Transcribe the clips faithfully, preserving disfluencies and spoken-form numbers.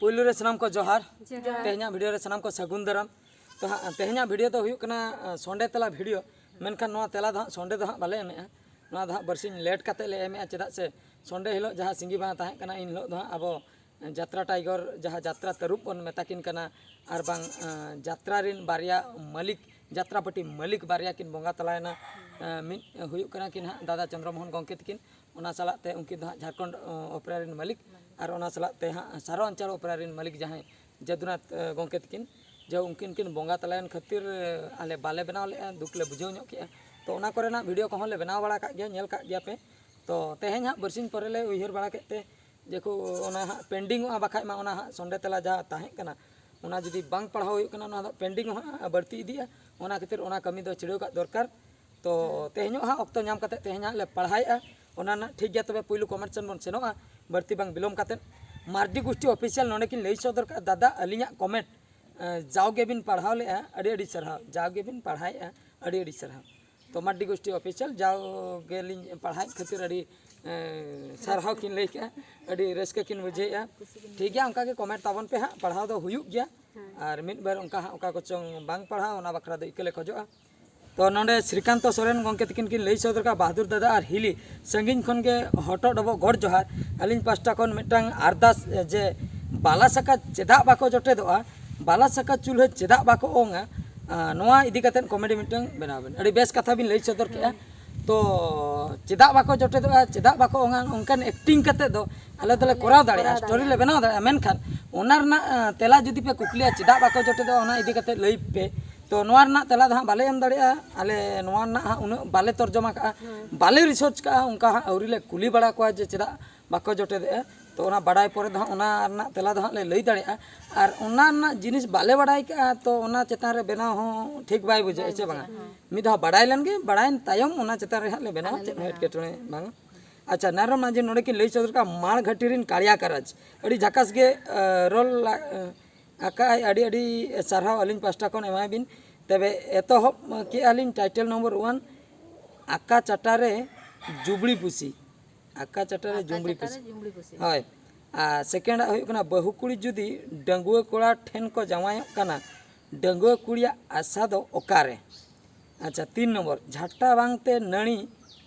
ᱯᱩᱭᱞᱩ ᱨᱮ ᱥᱟᱱᱟᱢ ᱠᱚ ᱡᱚᱦᱟᱨ᱾ ᱡᱚᱦᱟᱨ᱾ ᱛᱮᱦᱮᱧᱟᱜ ᱵᱷᱤᱰᱤᱭᱳ ᱨᱮ ᱥᱟᱱᱟᱢ ᱠᱚ ᱥᱟᱹᱜᱩᱱ ᱫᱟᱨᱟᱢ᱾ ᱛᱚ ᱦᱟᱸᱜ ᱛᱮᱦᱮᱧᱟᱜ ᱵᱷᱤᱰᱤᱭᱳ ᱫᱚ ᱦᱩᱭᱩᱜ ᱠᱟᱱᱟ ᱟᱸ, ᱥᱚᱸᱰᱮ ᱛᱮᱞᱟ ᱵᱷᱤᱰᱤᱭᱳ᱾ ᱢᱮᱱᱠᱷᱟᱱ ᱱᱚᱣᱟ ᱛᱮᱞᱟ ᱫᱚ ᱦᱟᱸᱜ ᱥᱚᱸᱰᱮ ᱫᱚ ᱦᱟᱸᱜ ᱵᱟᱞᱮ ᱮᱢᱮᱜᱼᱟ᱾ ᱱᱚᱣᱟ ᱫᱚ ᱦᱟᱸᱜ ᱵᱟᱨᱥᱤᱧ ᱞᱮᱴ ᱠᱟᱛᱮ ᱞᱮ ᱮᱢᱮᱜᱼᱟ, ᱪᱮᱫᱟᱜ ᱥᱮ ᱥᱚᱸᱰᱮ ᱦᱤᱞᱳᱜ ᱡᱟᱦᱟᱸ ᱥᱤᱸᱜᱤ ᱢᱟᱦᱟ ᱛᱟᱦᱮᱸ ᱠᱟᱱᱟ, ᱤᱱ ᱦᱤᱞᱳᱜ ᱫᱚ ᱦᱟᱸᱜ ᱟᱵᱚ ᱡᱟᱛᱨᱟ ᱴᱟᱭᱜᱚᱨ, ᱡᱟᱦᱟᱸ ᱡᱟᱛᱨᱟ ᱛᱟᱹᱨᱩᱵ ᱵᱚᱱ ᱢᱮᱛᱟ ᱠᱤᱱ ᱠᱟᱱᱟ, ᱟᱨ ᱵᱟᱝ ᱟᱸ, ᱡᱟᱛᱨᱟ ᱨᱤᱱ ᱵᱟᱨᱭᱟ ᱢᱟᱹᱞᱤᱠ, ᱡᱟᱛᱨᱟ ᱯᱟᱹᱴᱤ ᱢᱟᱹᱞᱤᱠ ᱵᱟᱨᱭᱟ ᱠᱤᱱ ᱵᱚᱸᱜᱟ ᱛᱟᱞᱟᱭᱮᱱᱟ᱾ ᱟᱸ, ᱢᱤᱫ ᱦᱩᱭᱩᱜ ᱠᱟᱱᱟ ᱠᱤᱱ ᱦᱟᱸᱜ ᱫᱟᱫᱟ ᱪᱚᱱᱫᱨᱚ ᱢᱳᱦᱚᱱ ᱜᱚᱢᱠᱮ ᱛᱟᱹᱠᱤᱱ, ᱚᱱᱟ ᱥᱟᱞᱟᱜ ᱛᱮ ᱩᱱᱠᱤᱱ ᱫᱚ ᱦᱟᱸᱜ ᱡᱷᱟᱲᱠᱷᱚᱸᱰ ᱚ, ᱚᱯᱮᱨᱟ ᱨᱤᱱ ᱢᱟᱹᱞᱤᱠ, ᱟᱨ ᱚᱱᱟ ᱥᱟᱞᱟᱜ ᱛᱮ ᱦᱟᱸᱜ ᱥᱟᱨᱚ ᱟᱧᱪᱟᱨ ᱚᱯᱮᱨᱟ ᱨᱤᱱ ᱢᱟᱹᱞᱤᱠ ᱡᱟᱦᱟᱸᱭ ᱡᱟᱫᱩᱱᱟᱛᱷ ᱮ, ᱜᱚᱢᱠᱮ ᱛᱟᱹᱠᱤᱱ, ᱡᱮ ᱩᱱᱠᱤᱱ ᱠᱤᱱ ᱵᱚᱸᱜᱟ ᱛᱟᱞᱟᱭᱮᱱ ᱠᱷᱟᱹᱛᱤᱨ ᱮ, ᱟᱞᱮ ᱵᱟᱞᱮ ᱵᱮᱱᱟᱣ ᱞᱮᱜᱼᱟ, ᱫᱩᱠ ᱞᱮ ᱵᱩᱡᱷᱟᱹᱣ ᱧᱚᱜ ᱠᱮᱜᱼᱟ᱾ ᱛᱚ ᱚᱱᱟ ᱠᱚᱨᱮᱱᱟᱜ ᱵᱷᱤᱰᱤᱭᱳ ᱠᱚᱦᱚᱸ ᱞᱮ ᱵᱮᱱᱟᱣ ᱵᱟᱲᱟ ᱠᱟᱜ ᱜᱮᱭᱟ, ᱧᱮᱞ ᱠᱟᱜ ᱜᱮᱭᱟ ᱯᱮ᱾ ᱛᱚ ᱛᱮᱦᱮᱧ ᱦᱟᱸᱜ ᱵᱟᱨᱥᱤᱧ ᱯᱚᱨᱮ ᱞᱮ ᱩᱭᱦᱟᱹᱨ ᱵᱟᱲᱟ ᱠᱮᱫ ᱛᱮ ᱡᱮ ᱠᱚ ᱚᱱᱟ ᱦᱟᱸᱜ ᱯᱮᱱᱰᱤᱝᱚᱜᱼᱟ, ᱵᱟᱠᱷᱟᱡ ᱢᱟ ᱚᱱᱟ ᱦᱟᱸᱜ ᱥᱚᱸᱰᱮ ᱛᱮᱞᱟ ᱡᱟᱦᱟᱸ ᱛᱟᱦᱮᱸ ᱠᱟᱱᱟ, ᱚᱱᱟ ᱡᱩᱫᱤ ᱵᱟᱝ ᱯᱟᱲᱦᱟᱣ ᱦᱩᱭᱩᱜ ᱠᱟᱱᱟ, ᱚᱱᱟ ᱫᱚ ᱯᱮᱱᱰᱤᱝᱚᱜᱼᱟ, ᱵᱟᱹᱲᱛᱤ ᱤᱫᱤᱜᱼᱟ᱾ ᱚᱱᱟ ᱠᱷᱟᱹᱛᱤᱨ ᱚᱱᱟ ᱠᱟᱹᱢᱤ ᱫᱚ ᱪᱷᱤᱰᱟᱹᱣ ᱠᱟᱜ ᱫᱚᱨᱠᱟᱨ᱾ ᱛᱚ ᱛᱮᱦᱮᱧᱚᱜ ᱦᱟᱸᱜ ᱚᱠᱛᱚ ᱧᱟᱢ ᱠᱟᱛᱮ ᱛᱮᱦᱮᱧ ᱦᱟᱸᱜ ᱞᱮ ᱯᱟᱲᱦᱟᱣᱮᱫᱼᱟ᱾ ᱚᱱᱟ ᱨᱮᱱᱟᱜ ᱴᱷᱤᱠ ᱜᱮᱭᱟ, ᱛᱚᱵᱮ ᱯᱩᱭᱞᱩ ᱠᱚᱢᱮᱱᱴ ᱥᱮᱱ ᱵᱚᱱ ᱥᱮᱱᱚᱜᱼᱟ, ᱵᱟᱹᱲᱛᱤ ᱵᱟᱝ ᱵᱤᱞᱚᱢ ᱠᱟᱛᱮ᱾ ᱢᱟᱨᱰᱤ ᱜᱩᱥᱴᱤ ᱚᱯᱷᱤᱥᱤᱭᱟᱞ ᱱᱚᱰᱮ ᱠᱤᱱ ᱞᱟᱹᱭ ᱥᱚᱫᱚᱨ ᱠᱟᱜᱼᱟ, ᱫᱟᱫᱟ ᱟᱹᱞᱤᱧᱟᱜ ᱠᱚᱢᱮᱱᱴ ᱮ, ᱡᱟᱣ ᱜᱮᱵᱤᱱ ᱯᱟᱲᱦᱟᱣ ᱞᱮᱜᱼᱟ, ᱟᱹᱰᱤ ᱟᱹᱰᱤ ᱥᱟᱨᱦᱟᱣ᱾ ᱡᱟᱣ ᱜᱮᱵᱤᱱ ᱯᱟᱲᱦᱟᱣᱮᱫᱼᱟ, ᱟᱹᱰᱤ ᱟᱹᱰᱤ ᱥᱟᱨᱦᱟᱣ᱾ ᱛᱚ ᱢᱟᱨᱰᱤ ᱜᱩᱥᱴᱤ ᱚᱯᱷᱤᱥᱤᱭᱟᱞ ᱡᱟᱣ ᱜᱮᱞᱤᱧ ᱯᱟᱲᱦᱟᱣᱮᱫ ᱠᱷᱟᱹᱛᱤᱨ ᱟᱹᱰᱤ ᱮ, ᱥᱟᱨᱦᱟᱣ ᱠᱤᱱ ᱞᱟᱹᱭ ᱠᱮᱜᱼᱟ, ᱟᱹᱰᱤ ᱨᱟᱹᱥᱠᱟᱹ ᱠᱤᱱ ᱵᱩᱡᱷᱟᱹᱣᱮᱫᱼᱟ᱾ ᱴᱷᱤᱠ ᱜᱮᱭᱟ, ᱚᱱᱠᱟ ᱜᱮ ᱠᱚᱢᱮᱱᱴ ᱛᱟᱵᱚᱱ ᱯᱮ ᱦᱟᱸᱜ, ᱯᱟᱲᱦᱟᱣ ᱫᱚ ᱦᱩᱭᱩᱜ ᱜᱮᱭᱟ᱾ ᱟᱨ ᱢᱤᱫ ᱵᱟᱨ ᱚᱱᱠᱟ ᱦᱟᱸᱜ ᱚᱠᱟ ᱠᱚᱪᱚᱝ ᱵᱟᱝ ᱯᱟᱲᱦᱟᱣ, ᱚᱱᱟ ᱵᱟᱠᱷᱨᱟ ᱫᱚ ᱤᱠᱟᱹ ᱞᱮ ᱠᱷᱚᱡᱚᱜᱼᱟ᱾ ᱛᱚ ᱱᱚᱰᱮ ᱥᱨᱤᱠᱟᱱᱛᱚ ᱥᱚᱨᱮᱱ ᱜᱚᱢᱠᱮ ᱛᱟᱹᱠᱤᱱ ᱠᱤᱱ ᱞᱟᱹᱭ ᱥᱚᱫᱚᱨ ᱠᱟᱜᱼᱟ, ᱵᱟᱦᱟᱫᱩᱨ ᱫᱟᱫᱟ ᱟᱨ ᱦᱤᱞᱤ ᱥᱟᱺᱜᱤᱧ ᱠᱷᱚᱱ ᱜᱮ ᱦᱚᱴᱚᱜ ᱰᱚᱵᱚᱜ ᱜᱚᱰ ᱡᱚᱦᱟᱨ᱾ ᱟᱹᱞᱤᱧ ᱯᱟᱥᱴᱟ ᱠᱷᱚᱱ ᱢᱤᱫᱴᱟᱝ ᱟᱨᱫᱟᱥ ᱡᱮ ᱵᱟᱞᱟ ᱥᱟᱠᱟ ᱪᱮᱫᱟᱜ ᱵᱟᱠᱚ ᱡᱚᱴᱮᱫᱚᱜᱼᱟ, ᱵᱟᱞᱟ ᱥᱟᱠᱟ ᱪᱩᱞᱦᱟᱹ ᱪᱮᱫᱟᱜ ᱵᱟᱠᱚ ᱚᱝᱟ, ᱟᱸ, ᱱᱚᱣᱟ ᱤᱫᱤ ᱠᱟᱛᱮᱫ ᱠᱚᱢᱮᱰᱤ ᱢᱤᱫᱴᱟᱝ ᱵᱮᱱᱟᱣ ᱵᱮᱱ᱾ ᱟᱹᱰᱤ ᱵᱮᱥ ᱠᱟᱛᱷᱟ ᱵᱤᱱ ᱞᱟᱹᱭ ᱥᱚᱫᱚᱨ ᱠᱮᱜᱼᱟ᱾ ᱛᱚ ᱪᱮᱫᱟᱜ ᱵᱟᱠᱚ ᱡᱚᱴᱮᱫᱚᱜᱼᱟ, ᱪᱮᱫᱟᱜ ᱵᱟᱠᱚ ᱚᱝᱟ, ᱚᱱᱠᱟᱱ ᱮᱠᱴᱤᱝ ᱠᱟᱛᱮᱫ ᱫᱚ ᱟᱞᱮ ᱫᱚᱞᱮ ᱠᱚᱨᱟᱣ ᱫᱟᱲᱮᱭᱟᱜᱼᱟ, ᱥᱴᱳᱨᱤ ᱞᱮ ᱵᱮᱱᱟᱣ ᱫᱟᱲᱮᱭᱟᱜᱼᱟ᱾ ᱢᱮᱱᱠᱷᱟᱱ ᱚᱱᱟ ᱨᱮᱱᱟᱜ ᱟᱸ, ᱛᱮᱞᱟ ᱡᱩᱫᱤ ᱯᱮ ᱠᱩᱠᱞᱤᱭᱟ, ᱪᱮᱫᱟᱜ ᱵᱟᱠᱚ ᱡᱚᱴᱮᱫᱚᱜᱼᱟ, ᱚᱱᱟ ᱤᱫᱤ ᱠᱟᱛᱮᱫ ᱞᱟᱹᱭ ᱯᱮ᱾ ᱛᱚ ᱱᱚᱣᱟ ᱨᱮᱱᱟᱜ ᱛᱮᱞᱟ ᱫᱚ ᱦᱟᱸᱜ ᱵᱟᱞᱮ ᱮᱢ ᱫᱟᱲᱮᱭᱟᱜᱼᱟ, ᱟᱞᱮ ᱱᱚᱣᱟ ᱨᱮᱱᱟᱜ ᱦᱟᱸᱜ ᱩᱱᱟᱹᱜ ᱵᱟᱞᱮ ᱛᱚᱨᱡᱚᱢᱟ ᱠᱟᱜᱼᱟ, ᱵᱟᱞᱮ ᱨᱤᱥᱟᱨᱪ ᱠᱟᱜᱼᱟ, ᱚᱱᱠᱟ ᱦᱟᱸᱜ ᱟᱹᱣᱨᱤ ᱞᱮ ᱠᱩᱞᱤ ᱵᱟᱲᱟ ᱠᱚᱣᱟ ᱡᱮ ᱪᱮᱫᱟᱜ ᱵᱟᱠᱚ ᱡᱚᱴᱮᱫᱮᱜᱼᱟ᱾ ᱛᱚ ᱚᱱᱟ ᱵᱟᱰᱟᱭ ᱯᱚᱨᱮ ᱫᱚ ᱦᱟᱸᱜ ᱚᱱᱟ ᱨᱮᱱᱟᱜ ᱛᱮᱞᱟ ᱫᱚ ᱦᱟᱸᱜ ᱞᱮ ᱞᱟᱹᱭ ᱫᱟᱲᱮᱭᱟᱜᱼᱟ᱾ ᱟᱨ ᱚᱱᱟ ᱨᱮᱱᱟᱜ ᱡᱤᱱᱤᱥ ᱵᱟᱞᱮ ᱵᱟᱲᱟᱭ ᱠᱟᱜᱼᱟ, ᱛᱚ ᱚᱱᱟ ᱪᱮᱛᱟᱱ ᱨᱮ ᱵᱮᱱᱟᱣ ᱦᱚᱸ ᱴᱷᱤᱠ ᱵᱟᱭ ᱵᱩᱡᱷᱟᱹᱜᱼᱟ, ᱥᱮ ᱵᱟᱝᱟ? ᱢᱤᱫ ᱫᱷᱟᱣ ᱵᱟᱲᱟᱭ ᱞᱮᱱ ᱜᱮ, ᱵᱟᱲᱟᱭᱮᱱ ᱛᱟᱭᱚᱢ ᱚᱱᱟ ᱪᱮᱛᱟᱱ ᱨᱮ ᱦᱟᱸᱜ ᱞᱮ ᱵᱮᱱᱟᱣᱟ, ᱪᱮᱫ ᱦᱚᱸ ᱮᱴᱠᱮᱴᱚᱬᱮ ᱵᱟᱝᱟ᱾ ᱟᱪᱪᱷᱟ, ᱱᱟᱨᱚ ᱢᱟᱹᱡᱷᱤ ᱱᱚᱰᱮ ᱠᱤᱱ ᱞᱟᱹᱭ ᱥᱚᱫᱚᱨ ᱠᱟᱜᱼᱟ, ᱢᱟᱲ ᱜᱷᱟᱹᱴᱤ ᱨᱤᱱ ᱠᱟᱲᱤᱭᱟ ᱠᱟᱨᱟᱡᱽ, ᱟᱹᱰᱤ ᱡᱷᱟᱠᱟᱥ ᱜᱮ ᱮ, ᱨᱚᱲ ᱞᱟ- ᱮ, ᱟᱠᱟᱜᱼᱟᱭ᱾ ᱟᱹᱰᱤ ᱟᱹᱰᱤ ᱥᱟᱨᱦᱟᱣ ᱟᱹᱞᱤᱧ ᱯᱟᱥᱴᱟ ᱠᱷᱚᱱ ᱮᱢᱟᱭ ᱵᱤᱱ᱾ ᱛᱚᱵᱮ ᱮᱛᱚᱦᱚᱵ ᱠᱮᱜᱼᱟ ᱞᱤᱧ ᱴᱟᱭᱴᱮᱞ ᱱᱚᱢᱵᱚᱨ ᱚᱣᱟᱱ, ᱟᱠᱟ ᱪᱟᱴᱟ ᱨᱮ ᱡᱩᱵᱽᱲᱤ ᱯᱩᱥᱤ᱾ ᱟᱠᱟ ᱪᱟᱴᱟ ᱨᱮ ᱟᱠᱟ ᱡᱩᱵᱽᱲᱤ ᱪᱟᱴᱟ ᱯᱩᱥᱤ᱾ ᱨᱮ ᱡᱩᱵᱽᱲᱤ ᱯᱩᱥᱤ᱾ ᱦᱳᱭ᱾ ᱟᱨ ᱥᱮᱠᱮᱱᱰᱟᱜ ᱦᱩᱭᱩᱜ ᱠᱟᱱᱟ, ᱵᱟᱹᱦᱩ ᱠᱩᱲᱤ ᱡᱩᱫᱤ ᱰᱟᱺᱜᱩᱣᱟᱹ ᱠᱚᱲᱟ ᱴᱷᱮᱱ ᱠᱚ ᱡᱟᱶᱟᱭᱚᱜ ᱠᱟᱱᱟ, ᱰᱟᱺᱜᱩᱣᱟᱹ ᱠᱩᱲᱤᱭᱟᱜ ᱟᱥᱟ ᱫᱚ ᱚᱠᱟᱨᱮ? ᱟᱪᱪᱷᱟ, ᱛᱤᱱ ᱱᱚᱢᱵᱚᱨ, ᱡᱷᱟᱴᱟ ᱵᱟᱝᱛᱮ ᱱᱟᱹᱲᱤ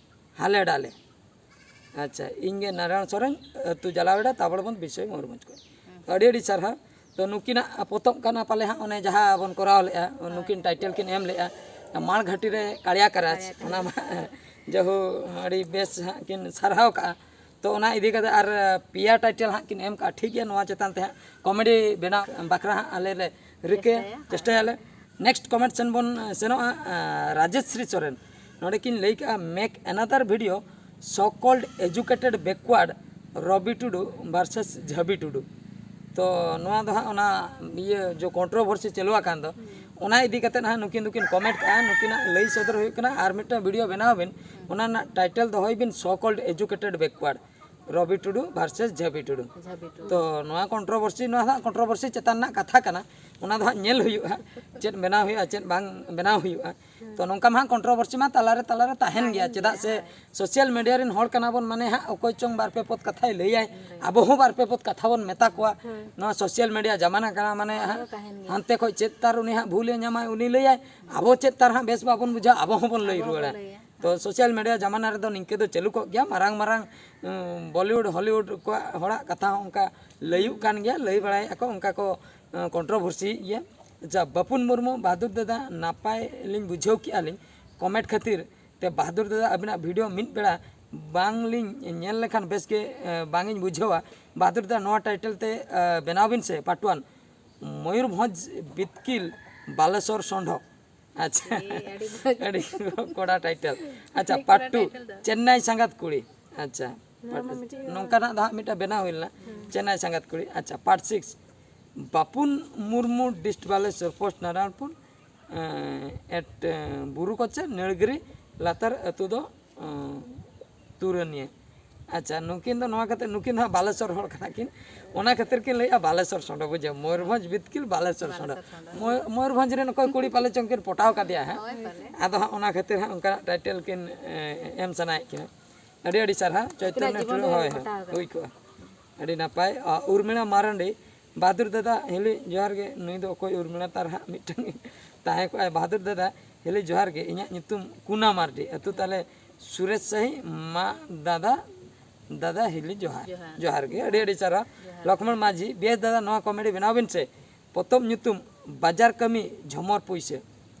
ᱦᱟᱞᱮ ᱰᱟᱞᱮ᱾ ᱟᱪᱪᱷᱟ, ᱤᱧ ᱜᱮ ᱱᱟᱨᱟᱭᱚᱬ ᱥᱚᱨᱮᱱ, ᱟᱹᱛᱩ ᱡᱟᱞᱟᱣᱮᱰᱟ, ᱛᱟᱵᱚᱲᱵᱚᱸᱫ, ᱵᱤᱥᱚᱭ ᱢᱚᱭᱩᱨᱵᱷᱚᱸᱡᱽ ᱠᱷᱚᱱ᱾ ᱛᱚ, ᱟᱹᱰᱤ ᱟᱹᱰᱤ ᱥᱟᱨᱦᱟᱣ᱾ ᱛᱚ, ᱱᱩᱠᱤᱱᱟᱜ ᱯᱚᱛᱚᱵ ᱠᱟᱱᱟ ᱯᱟᱞᱮ ᱦᱟᱸᱜ, ᱚᱱᱮ ᱡᱟᱦᱟᱸ ᱵᱚᱱ ᱠᱚᱨᱟᱣ ᱞᱮᱫᱼᱟ, ᱱᱩᱠᱤᱱ ᱴᱟᱭᱴᱮᱞ ᱠᱤᱱ ᱮᱢ ᱞᱮᱫᱼᱟ, ᱢᱟᱲ ᱜᱷᱟᱴᱤ ᱨᱮ ᱠᱟᱲᱤᱭᱟ ᱠᱟᱨᱟᱡᱽ, ᱚᱱᱟ ᱢᱟ ᱡᱟᱦᱳ ᱟᱹᱰᱤ ᱵᱮᱥ ᱦᱟᱸᱜ ᱠᱤᱱ ᱥᱟᱨᱦᱟᱣ ᱠᱟᱜᱼᱟ᱾ ᱛᱚ, ᱚᱱᱟ ᱤᱫᱤ ᱠᱟᱛᱮ ᱟᱨ ᱯᱮᱭᱟ ᱴᱟᱭᱴᱮᱞ ᱦᱟᱸᱜ ᱠᱤᱱ ᱮᱢ ᱠᱟᱜᱼᱟ, ᱴᱷᱤᱠ ᱜᱮᱭᱟ, ᱱᱚᱣᱟ ᱪᱮᱛᱟᱱ ᱛᱮ ᱦᱟᱸᱜ ᱠᱚᱢᱮᱰᱤ ᱵᱮᱱᱟᱣ ᱵᱟᱠᱷᱨᱟ ᱦᱟᱸᱜ ᱟᱞᱮ ᱞᱮ ᱨᱤᱠᱟᱹᱭᱟ, ᱪᱮᱥᱴᱟᱭᱟ᱾ ᱪᱮᱥᱴᱟᱭᱟᱞᱮ᱾ ᱱᱮᱠᱥᱴ ᱠᱚᱢᱮᱱᱴ ᱥᱮᱱ ᱵᱚᱱ ᱥᱮᱱᱚᱜᱼᱟ᱾ ᱟᱸ, ᱨᱟᱡᱮᱥ ᱥᱨᱤ ᱥᱚᱨᱮᱱ ᱱᱚᱰᱮ ᱠᱤᱱ ᱞᱟᱹᱭ ᱠᱟᱜᱼᱟ, make another video so called educated backward ᱨᱚᱵᱤ ᱴᱩᱰᱩ ᱵᱷᱟᱨᱥᱮᱥ ᱡᱷᱟᱹᱵᱤ ᱴᱩᱰᱩ᱾ ᱛᱚ, ᱱᱚᱣᱟ ᱫᱚ ᱦᱟᱸᱜ ᱚᱱᱟ ᱤᱭᱟᱹ ᱡᱚ ᱠᱚᱱᱴᱨᱳᱵᱷᱟᱨᱥᱤ ᱪᱟᱹᱞᱩ ᱟᱠᱟᱱ ᱫᱚ, ᱚᱱᱟ ᱤᱫᱤ ᱠᱟᱛᱮ ᱦᱟᱸᱜ ᱱᱩᱠᱤᱱ ᱫᱚᱠᱤᱱ ᱠᱚᱢᱮᱱᱴ ᱠᱟᱜᱼᱟ᱾ ᱱᱩᱠᱤᱱᱟᱜ ᱞᱟᱹᱭ ᱥᱚᱫᱚᱨ ᱦᱩᱭᱩᱜ ᱠᱟᱱᱟ, ᱟᱨ ᱢᱤᱫᱴᱟᱝ ᱵᱷᱤᱰᱤᱭᱳ ᱵᱮᱱᱟᱣ ᱵᱤᱱ, ᱚᱱᱟ ᱨᱮᱱᱟᱜ ᱴᱟᱭᱴᱮᱞ ᱫᱚᱦᱚᱭ ᱵᱤᱱ so called educated backward ᱨᱚᱵᱤ ᱴᱩᱰᱩ ᱵᱷᱟᱨᱥᱮᱥ ᱡᱷᱟᱹᱵᱤ ᱴᱩᱰᱩ᱾ ᱡᱷᱟᱹᱵᱤ ᱴᱩᱰᱩ᱾ ᱛᱚ, ᱱᱚᱣᱟ ᱠᱚᱱᱴᱨᱳᱵᱷᱟᱨᱥᱤ, ᱱᱚᱣᱟ ᱫᱚ ᱦᱟᱸᱜ ᱠᱚᱱᱴᱨᱳᱵᱷᱟᱨᱥᱤ ᱪᱮᱛᱟᱱ ᱨᱮᱱᱟᱜ ᱠᱟᱛᱷᱟ ᱠᱟᱱᱟ, ᱚᱱᱟ ᱫᱚ ᱦᱟᱸᱜ ᱧᱮᱞ ᱦᱩᱭᱩᱜᱼᱟ, ᱪᱮᱫ ᱵᱮᱱᱟᱣ ᱦᱩᱭᱩᱜᱼᱟ, ᱪᱮᱫ ᱵᱟᱝ ᱵᱮᱱᱟᱣ ᱦᱩᱭᱩᱜᱼᱟ᱾ ᱛᱚ, ᱱᱚᱝᱠᱟ ᱢᱟ ᱦᱟᱸᱜ ᱠᱚᱱᱴᱨᱳᱵᱷᱟᱨᱥᱤ ᱢᱟ ᱛᱟᱞᱟᱨᱮ ᱛᱟᱞᱟᱨᱮ ᱛᱟᱦᱮᱱ ᱜᱮᱭᱟ, ᱪᱮᱫᱟᱜ ᱥᱮ ᱥᱳᱥᱟᱞ ᱢᱤᱰᱤᱭᱟ ᱨᱮᱱ ᱦᱚᱲ ᱠᱟᱱᱟ ᱵᱚᱱ, ᱢᱟᱱᱮ ᱦᱟᱸᱜ ᱚᱠᱚᱭ ᱪᱚᱝ ᱵᱟᱨ ᱯᱮ ᱯᱚᱫ ᱠᱟᱛᱷᱟᱭ ᱞᱟᱹᱭᱟᱭ, ᱟᱵᱚ ᱦᱚᱸ ᱵᱟᱨ ᱯᱮ ᱯᱚᱫ ᱠᱟᱛᱷᱟ ᱵᱚᱱ ᱢᱮᱛᱟ ᱠᱚᱣᱟ᱾ ᱱᱚᱣᱟ ᱥᱳᱥᱟᱞ ᱢᱤᱰᱤᱭᱟ ᱡᱟᱢᱟᱱᱟ ᱠᱟᱱᱟ, ᱢᱟᱱᱮ ᱦᱟᱸᱜ ᱦᱟᱱᱛᱮ ᱠᱷᱚᱡ ᱪᱮᱫ ᱛᱟᱨ ᱩᱱᱤ ᱦᱟᱸᱜ ᱵᱷᱩᱞᱮ ᱧᱟᱢᱟᱭ, ᱩᱱᱤ ᱞᱟᱹᱭᱟᱭ, ᱟᱵᱚ ᱪᱮᱫ ᱛᱟᱨ ᱦᱟᱸᱜ ᱵᱮᱥ ᱵᱟᱵᱚᱱ ᱵᱩᱡᱷᱟᱹᱣᱟ, ᱟᱵᱚ ᱦᱚᱸᱵᱚᱱ ᱞᱟᱹᱭ ᱨᱩᱣᱟᱹᱲᱟ᱾ ᱛᱚ, ᱥᱳᱥᱟᱞ ᱢᱤᱰᱤᱭᱟ ᱡᱟᱢᱟᱱᱟ ᱨᱮᱫᱚ ᱱᱤᱝᱠᱟᱹ ᱫᱚ ᱪᱟᱹᱞᱩ ᱠᱚᱜ ᱜᱮᱭᱟ᱾ ᱢᱟᱨᱟᱝ ᱢᱟᱨᱟᱝ, ᱩᱸ, ᱵᱚᱞᱤᱣᱩᱰ, ᱦᱚᱞᱤᱣᱩᱰ ᱠᱚᱣᱟᱜ ᱦᱚᱲᱟᱜ ᱠᱟᱛᱷᱟ ᱦᱚᱸ ᱚᱱᱠᱟ ᱞᱟᱹᱭᱩᱜ ᱠᱟᱱ ᱜᱮᱭᱟ, ᱞᱟᱹᱭ ᱵᱟᱲᱟᱭᱮᱫᱼᱟ ᱠᱚ, ᱚᱱᱠᱟ ᱠᱚ, ᱟᱸ, ᱠᱚᱱᱴᱨᱳᱵᱷᱟᱨᱥᱤᱭᱮᱫ ᱜᱮᱭᱟ᱾ ᱟᱪᱪᱷᱟ, ᱵᱟᱯᱩᱱ ᱢᱩᱨᱢᱩ, ᱵᱟᱦᱟᱫᱩᱨ ᱫᱟᱫᱟ, ᱱᱟᱯᱟᱭ ᱞᱤᱧ ᱵᱩᱡᱷᱟᱹᱣ ᱠᱮᱜᱼᱟ ᱞᱤᱧ ᱠᱚᱢᱮᱱᱴ ᱠᱷᱟᱹᱛᱤᱨ ᱛᱮ᱾ ᱵᱟᱦᱟᱫᱩᱨ ᱫᱟᱫᱟ, ᱟᱹᱵᱤᱱᱟᱜ ᱵᱷᱤᱰᱤᱭᱳ ᱢᱤᱫ ᱵᱮᱲᱟ ᱵᱟᱝᱞᱤᱧ ᱧᱮᱞ ᱞᱮᱠᱷᱟᱱ ᱵᱮᱥ ᱜᱮ, ᱮ, ᱵᱟᱝ ᱤᱧ ᱵᱩᱡᱷᱟᱹᱣᱟ᱾ ᱵᱟᱦᱟᱫᱩᱨ ᱫᱟᱫᱟ, ᱱᱚᱣᱟ ᱴᱟᱭᱴᱮᱞ ᱛᱮ, ᱮ, ᱵᱮᱱᱟᱣ ᱵᱤᱱ ᱥᱮ ᱯᱟᱨᱴ ᱚᱣᱟᱱ, ᱢᱚᱭᱩᱨᱵᱷᱚᱸᱡᱽ ᱵᱤᱛᱠᱤᱞ ᱵᱟᱞᱮᱥᱚᱨ ᱥᱚᱸᱰᱷᱚ᱾ ᱟᱪᱪᱷᱟ, ᱮ, ᱟᱹᱰᱤ ᱢᱚᱡᱽ᱾ ᱟᱹᱰᱤ ᱠᱚᱲᱟ ᱴᱟᱭᱴᱮᱞ᱾ ᱟᱪᱪᱷᱟ, ᱟᱹᱰᱤ ᱯᱟᱨᱴ ᱠᱚᱲᱟ ᱴᱩ, ᱴᱟᱭᱴᱮᱞ ᱫᱚ᱾ ᱪᱮᱱᱱᱟᱭ ᱥᱟᱸᱜᱟᱛ ᱠᱩᱲᱤ᱾ ᱟᱪᱪᱷᱟ, ᱱᱚᱣᱟ ᱢᱟ ᱢᱤᱫᱴᱤᱡ ᱱᱚᱝᱠᱟᱱᱟᱜ ᱫᱚ ᱦᱟᱸᱜ ᱢᱤᱫᱴᱟᱝ ᱵᱮᱱᱟᱣ ᱦᱩᱭ ᱞᱮᱱᱟ, ᱪᱮᱱᱱᱟᱭ ᱥᱟᱸᱜᱟᱛ ᱠᱩᱲᱤ᱾ ᱟᱪᱪᱷᱟ, part six, Bapun Murmu, dist Balasore, post Narayanpur, uh, at, ᱮᱸ, ᱵᱩᱨᱩ ᱠᱚᱪᱟ, ᱱᱟᱹᱲᱜᱤᱨᱤ ᱞᱟᱛᱟᱨ ᱟᱹᱛᱩ ᱫᱚ, ᱮᱸ, ᱛᱩᱨᱟᱹᱱᱤᱭᱟᱹ᱾ ᱟᱪᱪᱷᱟ, ᱱᱩᱠᱤᱱ ᱫᱚ ᱱᱚᱣᱟ ᱠᱟᱛᱮ, ᱱᱩᱠᱤᱱ ᱫᱚ ᱦᱟᱸᱜ ᱵᱟᱞᱮᱥᱚᱨ ᱦᱚᱲ ᱠᱟᱱᱟ ᱠᱤᱱ, ᱚᱱᱟ ᱠᱷᱟᱹᱛᱤᱨ ᱠᱤᱱ ᱞᱟᱹᱭᱮᱜᱼᱟ ᱵᱟᱞᱮᱥᱚᱨ ᱥᱚᱸᱰᱚ, ᱵᱩᱡᱷᱟᱹᱣ, ᱢᱚᱭᱩᱨᱵᱷᱚᱸᱡᱽ ᱵᱤᱛᱠᱤᱞ ᱵᱟᱞᱮᱥᱚᱨ ᱥᱚᱸᱰᱚ᱾ ᱵᱟᱞᱮᱥᱚᱨ ᱥᱚᱸᱰᱚ᱾ ᱢᱚᱭ-, ᱢᱚᱭᱩᱨᱵᱷᱚᱸᱡᱽ ᱨᱮᱱ ᱚᱠᱚᱭ ᱠᱩᱲᱤ ᱯᱟᱞᱮ ᱪᱚᱝ ᱠᱤᱱ ᱯᱚᱴᱟᱣ ᱠᱟᱫᱮᱭᱟ ᱦᱟᱸᱜ, ᱦᱳᱭ, ᱯᱟᱞᱮ᱾ ᱟᱫᱚ ᱦᱟᱸᱜ ᱚᱱᱟ ᱠᱷᱟᱹᱛᱤᱨ ᱦᱟᱸᱜ ᱚᱱᱠᱟᱱᱟᱜ ᱴᱟᱭᱴᱮᱞ ᱠᱤᱱ, ᱮ, ᱮᱢ ᱥᱟᱱᱟᱭᱮᱫ ᱠᱤᱱᱟ᱾ ᱟᱹᱰᱤ ᱟᱹᱰᱤ ᱥᱟᱨᱦᱟᱣ, ᱪᱳᱭᱛᱚᱱᱭᱚ ᱡᱤᱵᱚᱱ ᱴᱩᱰᱩ, ᱨᱮ ᱦᱳᱭ, ᱦᱳᱭ, ᱯᱚᱴᱟᱣ ᱠᱟᱱᱟ᱾ ᱦᱩᱭ ᱠᱚᱜᱼᱟ᱾ ᱟᱹᱰᱤ ᱱᱟᱯᱟᱭ᱾ ᱟ, ᱩᱨᱢᱤᱞᱟ ᱢᱟᱨᱟᱱᱰᱤ, ᱵᱟᱦᱟᱫᱩᱨ ᱫᱟᱫᱟ ᱦᱤᱞᱤ ᱡᱚᱦᱟᱨ ᱜᱮ᱾ ᱱᱩᱭ ᱫᱚ ᱚᱠᱚᱭ ᱩᱨᱢᱤᱞᱟ ᱛᱟᱨ ᱦᱟᱸᱜ ᱢᱤᱫᱴᱟᱝ ᱛᱟᱦᱮᱸ ᱠᱚᱜᱼᱟᱭ᱾ ᱵᱟᱦᱟᱫᱩᱨ ᱫᱟᱫᱟ ᱦᱤᱞᱤ ᱡᱚᱦᱟᱨ ᱜᱮ, ᱤᱧᱟᱹᱜ ᱧᱩᱛᱩᱢ ᱠᱩᱱᱟ ᱢᱟᱨᱰᱤ, ᱟᱹᱛᱩ ᱛᱟᱞᱮ ᱥᱩᱨᱮᱥ ᱥᱟᱹᱦᱤ᱾ ᱢᱟ ᱫᱟᱫᱟ, ᱫᱟᱫᱟ ᱦᱤᱞᱤ ᱡᱚᱦᱟᱨ᱾ ᱡᱚᱦᱟᱨ᱾ ᱡᱚᱦᱟᱨ ᱜᱮ, ᱟᱹᱰᱤ ᱟᱹᱰᱤ ᱪᱟᱨᱦᱟᱣ᱾ ᱡᱚᱦᱟᱨ᱾ ᱞᱚᱠᱷᱢᱚᱬ ᱢᱟᱹᱡᱷᱤ, ᱵᱮᱥ ᱫᱟᱫᱟ, ᱱᱚᱣᱟ ᱠᱚᱢᱮᱰᱤ ᱵᱮᱱᱟᱣ ᱵᱤᱱ ᱥᱮ᱾ ᱯᱚᱛᱚᱵ ᱧᱩᱛᱩᱢ ᱵᱟᱡᱟᱨ ᱠᱟᱹᱢᱤ ᱡᱷᱚᱢᱚᱨ ᱯᱩᱭᱥᱟᱹ᱾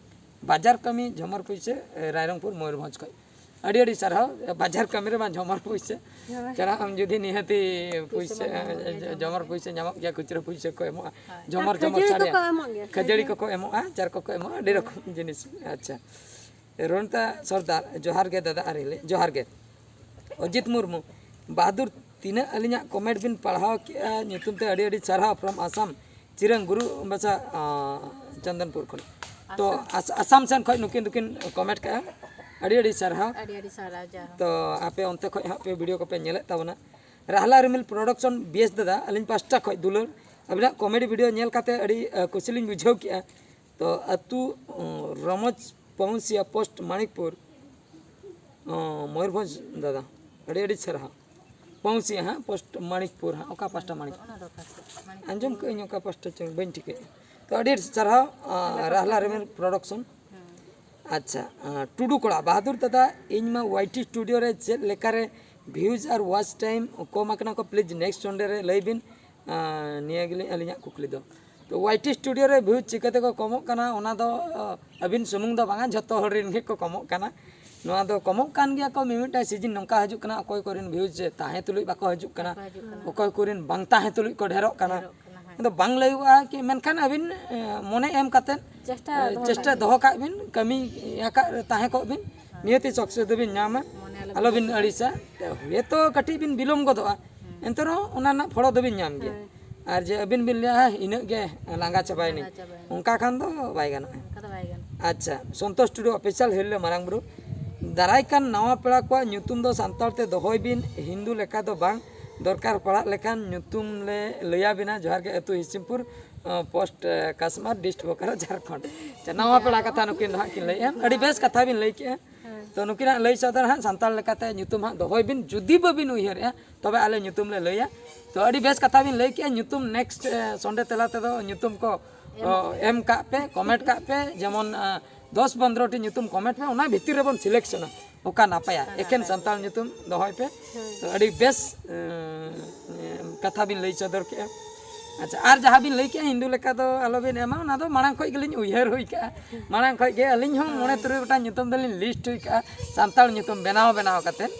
ᱵᱟᱡᱟᱨ ᱠᱟᱹᱢᱤ ᱡᱷᱚᱢᱚᱨ ᱯᱩᱭᱥᱟᱹ, ᱮ, ᱨᱟᱭᱨᱚᱝᱯᱩᱨ ᱢᱚᱭᱩᱨᱵᱷᱚᱸᱡᱽ ᱠᱷᱚᱱ᱾ ᱟᱹᱰᱤ ᱟᱹᱰᱤ ᱥᱟᱨᱦᱟᱣ᱾ ᱮ, ᱵᱟᱡᱟᱨ ᱠᱟᱹᱢᱤ ᱨᱮᱢᱟ ᱡᱷᱚᱢᱚᱨ ᱯᱩᱭᱥᱟᱹ᱾ ᱦᱳᱭ᱾ ᱪᱟᱞᱟᱜ ᱟᱢ ᱡᱩᱫᱤ ᱱᱤᱦᱟᱹᱛᱤ ᱯᱩᱭᱥᱟᱹ ᱯᱩᱭᱥᱟᱹ, ᱢᱟ ᱧᱟᱢᱚᱜ ᱜᱮᱭᱟ, ᱮ, ᱡᱷᱚᱢᱚᱨ ᱡᱷᱚᱢᱚᱨ ᱯᱩᱭᱥᱟᱹ ᱧᱟᱢᱚᱜ ᱜᱮᱭᱟ, ᱠᱷᱩᱪᱨᱟᱹ ᱯᱩᱭᱥᱟᱹ ᱠᱚ ᱮᱢᱚᱜᱼᱟ᱾ ᱦᱳᱭ᱾ ᱡᱷᱚᱢᱚᱨ ᱟᱨ ᱡᱷᱚᱢᱚᱨ ᱠᱷᱟᱹᱡᱟᱹᱲᱤ ᱥᱟᱰᱮᱭᱟ᱾ ᱠᱚᱠᱚ ᱮᱢᱚᱜ ᱜᱮᱭᱟ, ᱠᱷᱟᱹᱡᱟᱹᱲᱤ ᱠᱷᱟᱹᱡᱟᱹᱲᱤ᱾ ᱠᱚᱠᱚ ᱮᱢᱚᱜᱼᱟ, ᱟᱪᱟᱨ ᱠᱚᱠᱚ ᱮᱢᱚᱜᱼᱟ, ᱟᱹᱰᱤ ᱨᱚᱠᱚᱢ ᱡᱤᱱᱤᱥ᱾ ᱟᱪᱪᱷᱟ᱾ ᱨᱚᱱᱤᱛᱟ ᱥᱚᱨᱫᱟᱨ, ᱡᱚᱦᱟᱨ ᱜᱮ ᱫᱟᱫᱟ ᱟᱨ ᱦᱤᱞᱤ, ᱡᱚᱦᱟᱨ ᱜᱮ᱾ ᱚᱡᱤᱛ ᱢᱩᱨᱢᱩ, ᱵᱟᱦᱟᱫᱩᱨ, ᱛᱤᱱᱟᱹᱜ ᱟᱹᱞᱤᱧᱟᱜ ᱠᱚᱢᱮᱱᱴ ᱵᱤᱱ ᱯᱟᱲᱦᱟᱣ ᱠᱮᱜᱼᱟ ᱧᱩᱛᱩᱢ ᱛᱮ ᱟᱹᱰᱤ ᱟᱹᱰᱤ ᱥᱟᱨᱦᱟᱣ from ᱟᱥᱟᱢ, ᱪᱤᱨᱟᱝ ᱜᱩᱨᱩ ᱵᱟᱪᱷᱟ, ᱟᱸ, ᱪᱚᱱᱫᱚᱱᱯᱩᱨ ᱠᱷᱚᱱ᱾ ᱛᱚ, ᱟᱥᱟᱢ᱾ ᱟᱥ-, ᱟᱥᱟᱢ ᱥᱮᱱ ᱠᱷᱚᱱ ᱱᱩᱠᱤᱱ ᱫᱚᱠᱤᱱ ᱠᱚᱢᱮᱱᱴ ᱠᱟᱜᱼᱟ᱾ ᱟᱹᱰᱤ ᱟᱹᱰᱤ ᱥᱟᱨᱦᱟᱣ᱾ ᱟᱹᱰᱤ ᱟᱹᱰᱤ ᱥᱟᱨᱦᱟᱣ, ᱡᱟᱦᱟᱸ᱾ ᱛᱚ, ᱟᱯᱮ ᱚᱱᱛᱮ ᱠᱷᱚᱱ ᱦᱟᱸᱜ ᱯᱮ ᱵᱷᱤᱰᱤᱭᱳ ᱠᱚᱯᱮ ᱧᱮᱞᱮᱫ ᱛᱟᱵᱚᱱᱟ᱾ ᱨᱟᱦᱞᱟ ᱨᱤᱢᱤᱞ ᱯᱨᱚᱰᱟᱠᱥᱚᱱ ᱵᱮᱥ ᱫᱟᱫᱟ, ᱟᱹᱞᱤᱧ ᱯᱟᱥᱴᱟ ᱠᱷᱚᱱ ᱫᱩᱞᱟᱹᱲ᱾ ᱟᱹᱵᱤᱱᱟᱜ ᱠᱚᱢᱮᱰᱤ ᱵᱷᱤᱰᱤᱭᱳ ᱧᱮᱞ ᱠᱟᱛᱮ ᱟᱹᱰᱤ, ᱟᱸ, ᱠᱩᱥᱤ ᱞᱤᱧ ᱵᱩᱡᱷᱟᱹᱣ ᱠᱮᱜᱼᱟ᱾ ᱛᱚ, ᱟᱹᱛᱩ, ᱩᱸ, ᱨᱚᱢᱚᱡᱽ ᱯᱟᱹᱣᱩᱱᱥᱤᱭᱟ, ᱯᱳᱥᱴ ᱢᱟᱬᱤᱠᱯᱩᱨ, ᱩᱸ, ᱢᱚᱭᱩᱨᱵᱷᱚᱸᱡᱽ ᱫᱟᱫᱟ, ᱟᱹᱰᱤ ᱟᱹᱰᱤ ᱥᱟᱨᱦᱟᱣ᱾ ᱯᱟᱹᱣᱩᱱᱥᱤᱭᱟ ᱦᱟᱸᱜ, ᱯᱳᱥᱴ ᱢᱟᱬᱤᱠᱯᱩᱨ ᱦᱟᱸᱜ, ᱚᱠᱟ ᱯᱟᱥᱴᱟ ᱢᱟᱬᱤᱠᱯᱩᱨ? ᱚᱱᱟ ᱫᱚ ᱚᱠᱟ ᱥᱮᱫ? ᱢᱟᱬᱤᱠᱯᱩᱨ᱾ ᱟᱸᱡᱚᱢ ᱠᱟᱜ ᱟᱹᱧ ᱚᱠᱟ ᱯᱟᱥᱴᱟ ᱪᱚᱝ, ᱵᱟᱹᱧ ᱴᱷᱤᱠᱟᱹᱭᱟ᱾ ᱛᱚ, ᱟᱹᱰᱤ ᱟᱹᱰᱤ ᱥᱟᱨᱦᱟᱣ, ᱟᱸ, ᱟᱞᱮ ᱯᱟᱥᱴᱟ ᱨᱟᱦᱞᱟ ᱠᱷᱚᱱ᱾ ᱨᱤᱢᱤᱞ ᱯᱨᱚᱰᱟᱠᱥᱚᱱ᱾ ᱦᱩᱸ᱾ ᱟᱪᱪᱷᱟ, ᱟᱸ, ᱴᱩᱰᱩ ᱠᱚᱲᱟ, ᱵᱟᱦᱟᱫᱩᱨ ᱫᱟᱫᱟ, ᱤᱧ ᱢᱟ ᱣᱟᱭ ᱴᱤ ᱥᱴᱩᱰᱤᱭᱳ ᱨᱮ ᱪᱮᱫ ᱞᱮᱠᱟᱨᱮ ᱵᱷᱤᱭᱩᱡᱽ ᱟᱨ ᱣᱟᱪ ᱴᱟᱭᱤᱢ ᱠᱚᱢ ᱟᱠᱟᱱᱟ ᱠᱚ, ᱯᱞᱤᱡᱽ ᱱᱮᱠᱥᱴ ᱚᱸᱰᱮ ᱨᱮ ᱞᱟᱹᱭ ᱵᱤᱱ᱾ ᱟᱸ, ᱱᱤᱭᱟᱹ ᱜᱮᱞᱤᱧ ᱟᱹᱞᱤᱧᱟᱜ ᱠᱩᱠᱞᱤ ᱫᱚ᱾ ᱛᱚ, ᱣᱟᱭ ᱴᱤ ᱥᱴᱩᱰᱤᱭᱳ ᱨᱮ ᱵᱷᱤᱭᱩᱡᱽ ᱪᱤᱠᱟᱹ ᱛᱮᱠᱚ ᱠᱚᱢᱚᱜ ᱠᱟᱱᱟ, ᱚᱱᱟ ᱫᱚ, ᱟᱸ, ᱟᱹᱵᱤᱱ ᱥᱩᱢᱩᱝ ᱫᱚ ᱵᱟᱝᱟ, ᱡᱷᱚᱛᱚ ᱦᱚᱲ ᱨᱮᱱ ᱜᱮᱠᱚ ᱠᱚᱢᱚᱜ ᱠᱟᱱᱟ᱾ ᱱᱚᱣᱟ ᱫᱚ ᱠᱚᱢᱚᱜ ᱠᱟᱱ ᱜᱮᱭᱟ ᱠᱚ, ᱢᱤᱢᱤᱫᱴᱟᱝ ᱥᱤᱡᱤᱱ ᱱᱚᱝᱠᱟ ᱦᱤᱡᱩᱜ ᱠᱟᱱᱟ, ᱚᱠᱚᱭ ᱠᱚᱨᱮᱱ ᱵᱷᱤᱭᱩᱡᱽ ᱛᱟᱦᱮᱸ ᱛᱩᱞᱩᱡ ᱵᱟᱠᱚ ᱦᱤᱡᱩᱜ ᱠᱟᱱᱟ, ᱵᱟᱠᱚ ᱦᱤᱡᱩᱜ ᱠᱟᱱᱟ᱾ ᱚᱠᱚᱭ ᱠᱚᱨᱮᱱ ᱵᱟᱝ ᱛᱟᱦᱮᱸ ᱛᱩᱞᱩᱡ ᱠᱚ ᱰᱷᱮᱨᱚᱜ ᱠᱟᱱᱟ᱾ ᱰᱷᱮᱨᱚᱜ ᱠᱟᱱᱟ, ᱦᱮᱸ᱾ ᱟᱫᱚ ᱵᱟᱝ ᱞᱟᱹᱭᱚᱜᱼᱟ ᱠᱤ, ᱢᱮᱱᱠᱷᱟᱱ ᱟᱹᱵᱤᱱ, ᱮᱸ, ᱢᱚᱱᱮ ᱮᱢ ᱠᱟᱛᱮᱫ, ᱪᱮᱥᱴᱟ ᱮᱸ, ᱫᱚᱦᱚ ᱪᱮᱥᱴᱟ ᱠᱟᱜ ᱫᱚᱦᱚ ᱵᱤᱱ᱾ ᱠᱟᱜ ᱵᱤᱱ, ᱠᱟᱹᱢᱤ ᱟᱠᱟᱫ ᱨᱮ ᱛᱟᱦᱮᱸ ᱠᱚᱜ ᱵᱤᱱ, ᱦᱮᱸ᱾ ᱱᱤᱦᱟᱹᱛᱤ ᱥᱟᱠᱥᱮᱥ ᱫᱚᱵᱤᱱ ᱧᱟᱢᱟ᱾ ᱢᱚᱱᱮ ᱟᱞᱚᱵᱤᱱ ᱟᱞᱚᱵᱤᱱ ᱟᱹᱲᱤᱥᱟ᱾ ᱟᱹᱲᱤᱥᱟ᱾ ᱦᱩᱭᱛᱚ ᱠᱟᱹᱴᱤᱡ ᱵᱤᱱ ᱵᱤᱞᱚᱢ ᱜᱚᱫᱚᱜᱼᱟ, ᱦᱩᱸ᱾ ᱮᱱᱛᱮ ᱨᱮᱦᱚᱸ ᱚᱱᱟ ᱨᱮᱱᱟᱜ ᱯᱷᱚᱞᱚ ᱫᱚᱵᱤᱱ ᱧᱟᱢ ᱜᱮᱭᱟ᱾ ᱦᱳᱭ᱾ ᱟᱨ ᱡᱮ ᱟᱹᱵᱤᱱ ᱵᱤᱱ ᱞᱟᱹᱭᱟ, "ᱦᱮᱸ, ᱤᱱᱟᱹᱜ ᱜᱮ, ᱞᱟᱸᱜᱟ ᱪᱟᱵᱟᱭᱮᱱᱟᱹᱧ", ᱞᱟᱸᱜᱟ ᱪᱟᱵᱟᱭᱮᱱᱟᱹᱧ᱾ ᱚᱱᱠᱟ ᱠᱷᱟᱱ ᱫᱚ ᱵᱟᱭ ᱜᱟᱱᱚᱜᱼᱟ᱾ ᱚᱱᱠᱟ ᱫᱚ ᱵᱟᱭ ᱜᱟᱱᱚᱜᱼᱟ᱾ ᱟᱪᱪᱷᱟ, ᱥᱚᱱᱛᱳᱥ ᱴᱩᱰᱩ ᱚᱯᱷᱤᱥᱤᱭᱟᱞ ᱦᱤᱨᱞᱟᱹ ᱢᱟᱨᱟᱝ ᱵᱩᱨᱩ, ᱫᱟᱨᱟᱭ ᱠᱟᱱ ᱱᱟᱣᱟ ᱯᱮᱲᱟ ᱠᱚᱣᱟᱜ ᱧᱩᱛᱩᱢ ᱫᱚ ᱥᱟᱱᱛᱟᱲ ᱛᱮ ᱫᱚᱦᱚᱭ ᱵᱤᱱ, ᱦᱤᱱᱫᱩ ᱞᱮᱠᱟ ᱫᱚ ᱵᱟᱝ, ᱫᱚᱨᱠᱟᱨ ᱯᱟᱲᱟᱜ ᱞᱮᱠᱷᱟᱱ ᱧᱩᱛᱩᱢ ᱞᱮ ᱞᱟᱹᱭ ᱟᱵᱤᱱᱟ᱾ ᱡᱚᱦᱟᱨ ᱜᱮ, ᱟᱹᱛᱩ ᱦᱤᱥᱤᱢᱯᱩᱨ, ᱟᱸ, ᱯᱳᱥᱴ, ᱟᱸ, ᱠᱟᱥᱢᱟᱨ, ᱰᱤᱥᱴ ᱵᱳᱠᱟᱨᱳ, ᱡᱷᱟᱲᱠᱷᱚᱸᱰ᱾ ᱟᱪᱪᱷᱟ, ᱱᱟᱣᱟ ᱯᱮᱲᱟ ᱠᱟᱛᱷᱟ ᱱᱩᱠᱤᱱ ᱫᱚ ᱦᱟᱸᱜ ᱠᱤᱱ ᱞᱟᱹᱭᱮᱫᱼᱟ᱾ ᱟᱹᱰᱤ ᱵᱮᱥ ᱠᱟᱛᱷᱟ ᱵᱤᱱ ᱞᱟᱹᱭ ᱠᱮᱜᱼᱟ᱾ ᱦᱮᱸ᱾ ᱛᱚ ᱱᱩᱠᱤᱱᱟᱜ ᱞᱟᱹᱭ ᱥᱚᱫᱚᱨ ᱦᱟᱸᱜ ᱥᱟᱱᱛᱟᱲ ᱞᱮᱠᱟᱛᱮ ᱧᱩᱛᱩᱢ ᱦᱟᱸᱜ ᱫᱚᱦᱚᱭ ᱵᱤᱱ, ᱡᱩᱫᱤ ᱵᱟᱹᱵᱤᱱ ᱩᱭᱦᱟᱹᱨᱮᱜᱼᱟ ᱛᱚᱵᱮ ᱟᱞᱮ ᱧᱩᱛᱩᱢ ᱞᱮ ᱞᱟᱹᱭᱟ᱾ ᱛᱚ ᱟᱹᱰᱤ ᱵᱮᱥ ᱠᱟᱛᱷᱟ ᱵᱤᱱ ᱞᱟᱹᱭ ᱠᱮᱜᱼᱟ, ᱧᱩᱛᱩᱢ next Sunday ᱛᱟᱞᱟ ᱛᱮᱫᱚ ᱧᱩᱛᱩᱢ ᱠᱚ ᱚ, ᱮᱢ ᱠᱟᱜ ᱯᱮ, comment ᱠᱟᱜ ᱯᱮ, ᱡᱮᱢᱚᱱ ᱫᱚᱥ ᱯᱚᱱᱨᱚ ᱴᱤ ᱧᱩᱛᱩᱢ comment ᱯᱮ, ᱚᱱᱟ ᱵᱷᱤᱛᱤᱨ ᱨᱮᱵᱚᱱ selectionᱟ ᱚᱠᱟ ᱱᱟᱯᱟᱭᱟ᱾ ᱮᱠᱮᱱ ᱥᱟᱱᱛᱟᱲ ᱧᱩᱛᱩᱢ ᱫᱚᱦᱚᱭ ᱯᱮ᱾ ᱛᱚ ᱟᱹᱰᱤ ᱵᱮᱥ ᱮᱸ, ᱠᱟᱛᱷᱟ ᱵᱤᱱ ᱞᱟᱹᱭ ᱥᱚᱫᱚᱨ ᱠᱮᱜᱼᱟ᱾ ᱟᱪᱪᱷᱟ, ᱟᱨ ᱡᱟᱦᱟᱸ ᱵᱤᱱ ᱞᱟᱹᱭ ᱠᱮᱜᱼᱟ ᱦᱤᱱᱫᱩ ᱞᱮᱠᱟ ᱫᱚ ᱟᱞᱚᱵᱤᱱ ᱮᱢᱟ, ᱚᱱᱟ ᱫᱚ ᱢᱟᱲᱟᱝ ᱠᱷᱚᱡ ᱜᱮᱞᱤᱧ ᱩᱭᱦᱟᱹᱨ ᱦᱩᱭ ᱠᱟᱜᱼᱟ᱾ ᱢᱟᱲᱟᱝ ᱠᱷᱚᱡ ᱜᱮ ᱟᱹᱞᱤᱧ ᱦᱚᱸ ᱢᱚᱬᱮ ᱛᱩᱨᱩᱭ ᱜᱚᱴᱟᱝ ᱧᱩᱛᱩᱢ ᱫᱚᱞᱤᱧ list ᱦᱩᱭ ᱠᱟᱜᱼᱟ ᱥᱟᱱᱛᱟᱲ ᱧᱩᱛᱩᱢ ᱵᱮᱱᱟᱣ ᱵᱮᱱᱟᱣ ᱠᱟᱛᱮᱫ᱾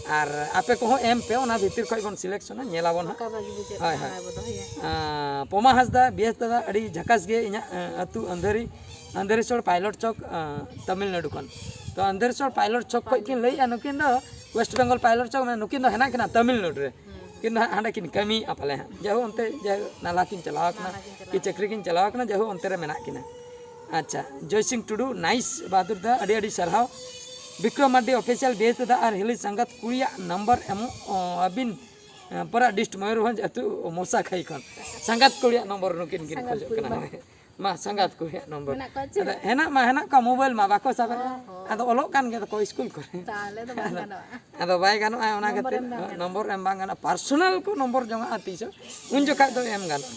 ᱟᱨ ᱟᱯᱮ ᱠᱚᱦᱚᱸ ᱮᱢ ᱯᱮ, ᱚᱱᱟ ᱵᱷᱤᱛᱤᱨ ᱠᱷᱚᱡ ᱵᱚᱱ selectionᱟ, ᱧᱮᱞᱟᱵᱚᱱ ᱦᱟᱸᱜ᱾ ᱚᱠᱟ ᱵᱷᱟᱜᱤ ᱵᱩᱡᱷᱟᱹᱜ ᱦᱳᱭ, ᱠᱟᱱᱟ, ᱦᱳᱭ᱾ ᱚᱱᱟ ᱵᱚ ᱫᱚᱦᱚᱭᱟ᱾ ᱟᱸ, ᱯᱚᱢᱟ ᱦᱟᱸᱥᱫᱟ, ᱵᱮᱥ ᱫᱟᱫᱟ, ᱟᱹᱰᱤ ᱡᱷᱟᱠᱟᱥ ᱜᱮ ᱤᱧᱟᱹᱜ, ᱟᱸ, ᱟᱹᱛᱩ ᱟᱱᱫᱷᱟᱹᱨᱤ, ᱟᱱᱫᱷᱟᱹᱨᱤᱥᱚᱲ ᱯᱟᱭᱞᱚᱴ ᱪᱚᱠ, ᱟᱸ, ᱛᱟᱢᱤᱞᱱᱟᱰᱩ ᱠᱷᱚᱱ᱾ ᱛᱚ ᱟᱱᱫᱷᱟᱹᱨᱤᱥᱚᱲ ᱯᱟᱭᱞᱚᱴ ᱪᱚᱠ ᱠᱷᱚᱡ ᱠᱤᱱ ᱞᱟᱹᱭᱮᱜᱼᱟ ᱱᱩᱠᱤᱱ ᱫᱚ ᱳᱭᱮᱥᱴ ᱵᱮᱝᱜᱚᱞ ᱯᱟᱭᱞᱚᱴ ᱪᱚᱠ, ᱢᱟᱱᱮ ᱱᱩᱠᱤᱱ ᱫᱚ ᱦᱮᱱᱟᱜ ᱠᱤᱱᱟ ᱛᱟᱢᱤᱞᱱᱟᱰᱩ ᱨᱮ᱾ ᱠᱤᱱ ᱫᱚ ᱦᱟᱸᱜ ᱦᱟᱸᱰᱮ ᱠᱤᱱ ᱠᱟᱹᱢᱤᱭᱮᱫᱼᱟ ᱯᱟᱞᱮ ᱦᱟᱸᱜ, ᱡᱟᱭᱦᱳᱠ ᱚᱱᱛᱮ ᱡᱟᱭᱦᱳᱠ ᱱᱟᱞᱦᱟ ᱠᱤᱱ ᱪᱟᱞᱟᱣ ᱠᱟᱱᱟ, ᱱᱟᱞᱦᱟ ᱠᱤᱱ ᱪᱟᱞᱟᱣ ᱠᱤ ᱪᱟᱹᱠᱨᱤ ᱠᱤᱱ ᱪᱟᱞᱟᱣ ᱠᱟᱱᱟ, ᱡᱟᱭᱦᱳᱠ ᱚᱱᱛᱮ ᱨᱮ ᱢᱮᱱᱟᱜ ᱠᱤᱱᱟ᱾ ᱟᱪᱪᱷᱟ, ᱡᱚᱭ ᱥᱤᱝ ᱴᱩᱰᱩ, nice ᱵᱟᱦᱟᱫᱩᱨ ᱫᱟ, ᱟᱹᱰᱤ ᱟᱹᱰᱤ ᱥᱟᱨᱦᱟᱣ᱾ ᱵᱤᱠᱨᱚᱢ ᱢᱟᱨᱰᱤ ᱚᱯᱷᱤᱥᱤᱭᱟᱞ ᱵᱮᱥ ᱫᱟᱫᱟ ᱟᱨ ᱦᱤᱞᱤ ᱥᱟᱸᱜᱟᱛ ᱠᱩᱲᱤᱭᱟᱜ ᱱᱟᱢᱵᱟᱨ ᱮᱢᱚᱜ, ᱚ, ᱟᱹᱵᱤᱱ, ᱮ, ᱯᱟᱨᱟ ᱰᱤᱥᱴ ᱢᱚᱭᱩᱨᱵᱷᱚᱸᱡᱽ ᱟᱹᱛᱩ ᱢᱚᱥᱟ ᱠᱷᱟᱹᱭ ᱠᱷᱚᱱ᱾ ᱥᱟᱸᱜᱟᱛ ᱠᱩᱲᱤᱭᱟᱜ ᱱᱚᱢᱵᱚᱨ ᱱᱩᱠᱤᱱ ᱠᱤᱱ ᱥᱟᱸᱜᱟᱛ ᱠᱷᱚᱡᱚᱜ ᱠᱩᱲᱤ ᱠᱟᱱᱟ᱾ ᱢᱟ᱾ ᱢᱟ, ᱥᱟᱸᱜᱟᱛ ᱠᱩᱲᱤᱭᱟᱜ ᱱᱚᱢᱵᱚᱨ᱾ ᱢᱮᱱᱟᱜ ᱠᱚᱣᱟ ᱪᱮ? ᱟᱫᱚ ᱦᱮᱱᱟᱜ ᱢᱟ ᱦᱮᱱᱟᱜ ᱠᱚᱣᱟ, ᱢᱳᱵᱟᱭᱤᱞ ᱢᱟ ᱵᱟᱠᱚ ᱥᱟᱵᱮᱫ᱾ ᱚ ᱦᱚᱸ᱾ ᱟᱫᱚ ᱚᱞᱚᱜ ᱠᱟᱱ ᱜᱮᱭᱟ ᱠᱚ ᱥᱠᱩᱞ ᱠᱚᱨᱮ᱾ ᱛᱟᱦᱞᱮ ᱫᱚ ᱵᱟᱝ ᱟᱫᱚ, ᱜᱟᱱᱚᱜᱼᱟ᱾ ᱟᱫᱚ ᱵᱟᱭ ᱜᱟᱱᱚᱜᱼᱟ ᱚᱱᱟ ᱱᱚᱢᱵᱚᱨ ᱠᱷᱟᱹᱛᱤᱨ᱾ ᱮᱢ ᱵᱟᱝ ᱜᱟᱱᱚᱜᱼᱟ᱾ ᱱᱚᱢᱵᱚᱨ ᱮᱢ ᱵᱟᱝ ᱜᱟᱱᱚᱜᱼᱟ, ᱯᱟᱨᱥᱚᱱᱟᱞ ᱠᱚ ᱱᱚᱢᱵᱚᱨ ᱡᱚᱝᱟᱜᱼᱟ ᱛᱤᱥ ᱦᱚᱸ, ᱩᱱ ᱡᱚᱠᱷᱟᱡ ᱫᱚ ᱮᱢ ᱜᱟᱱᱚᱜᱼᱟ᱾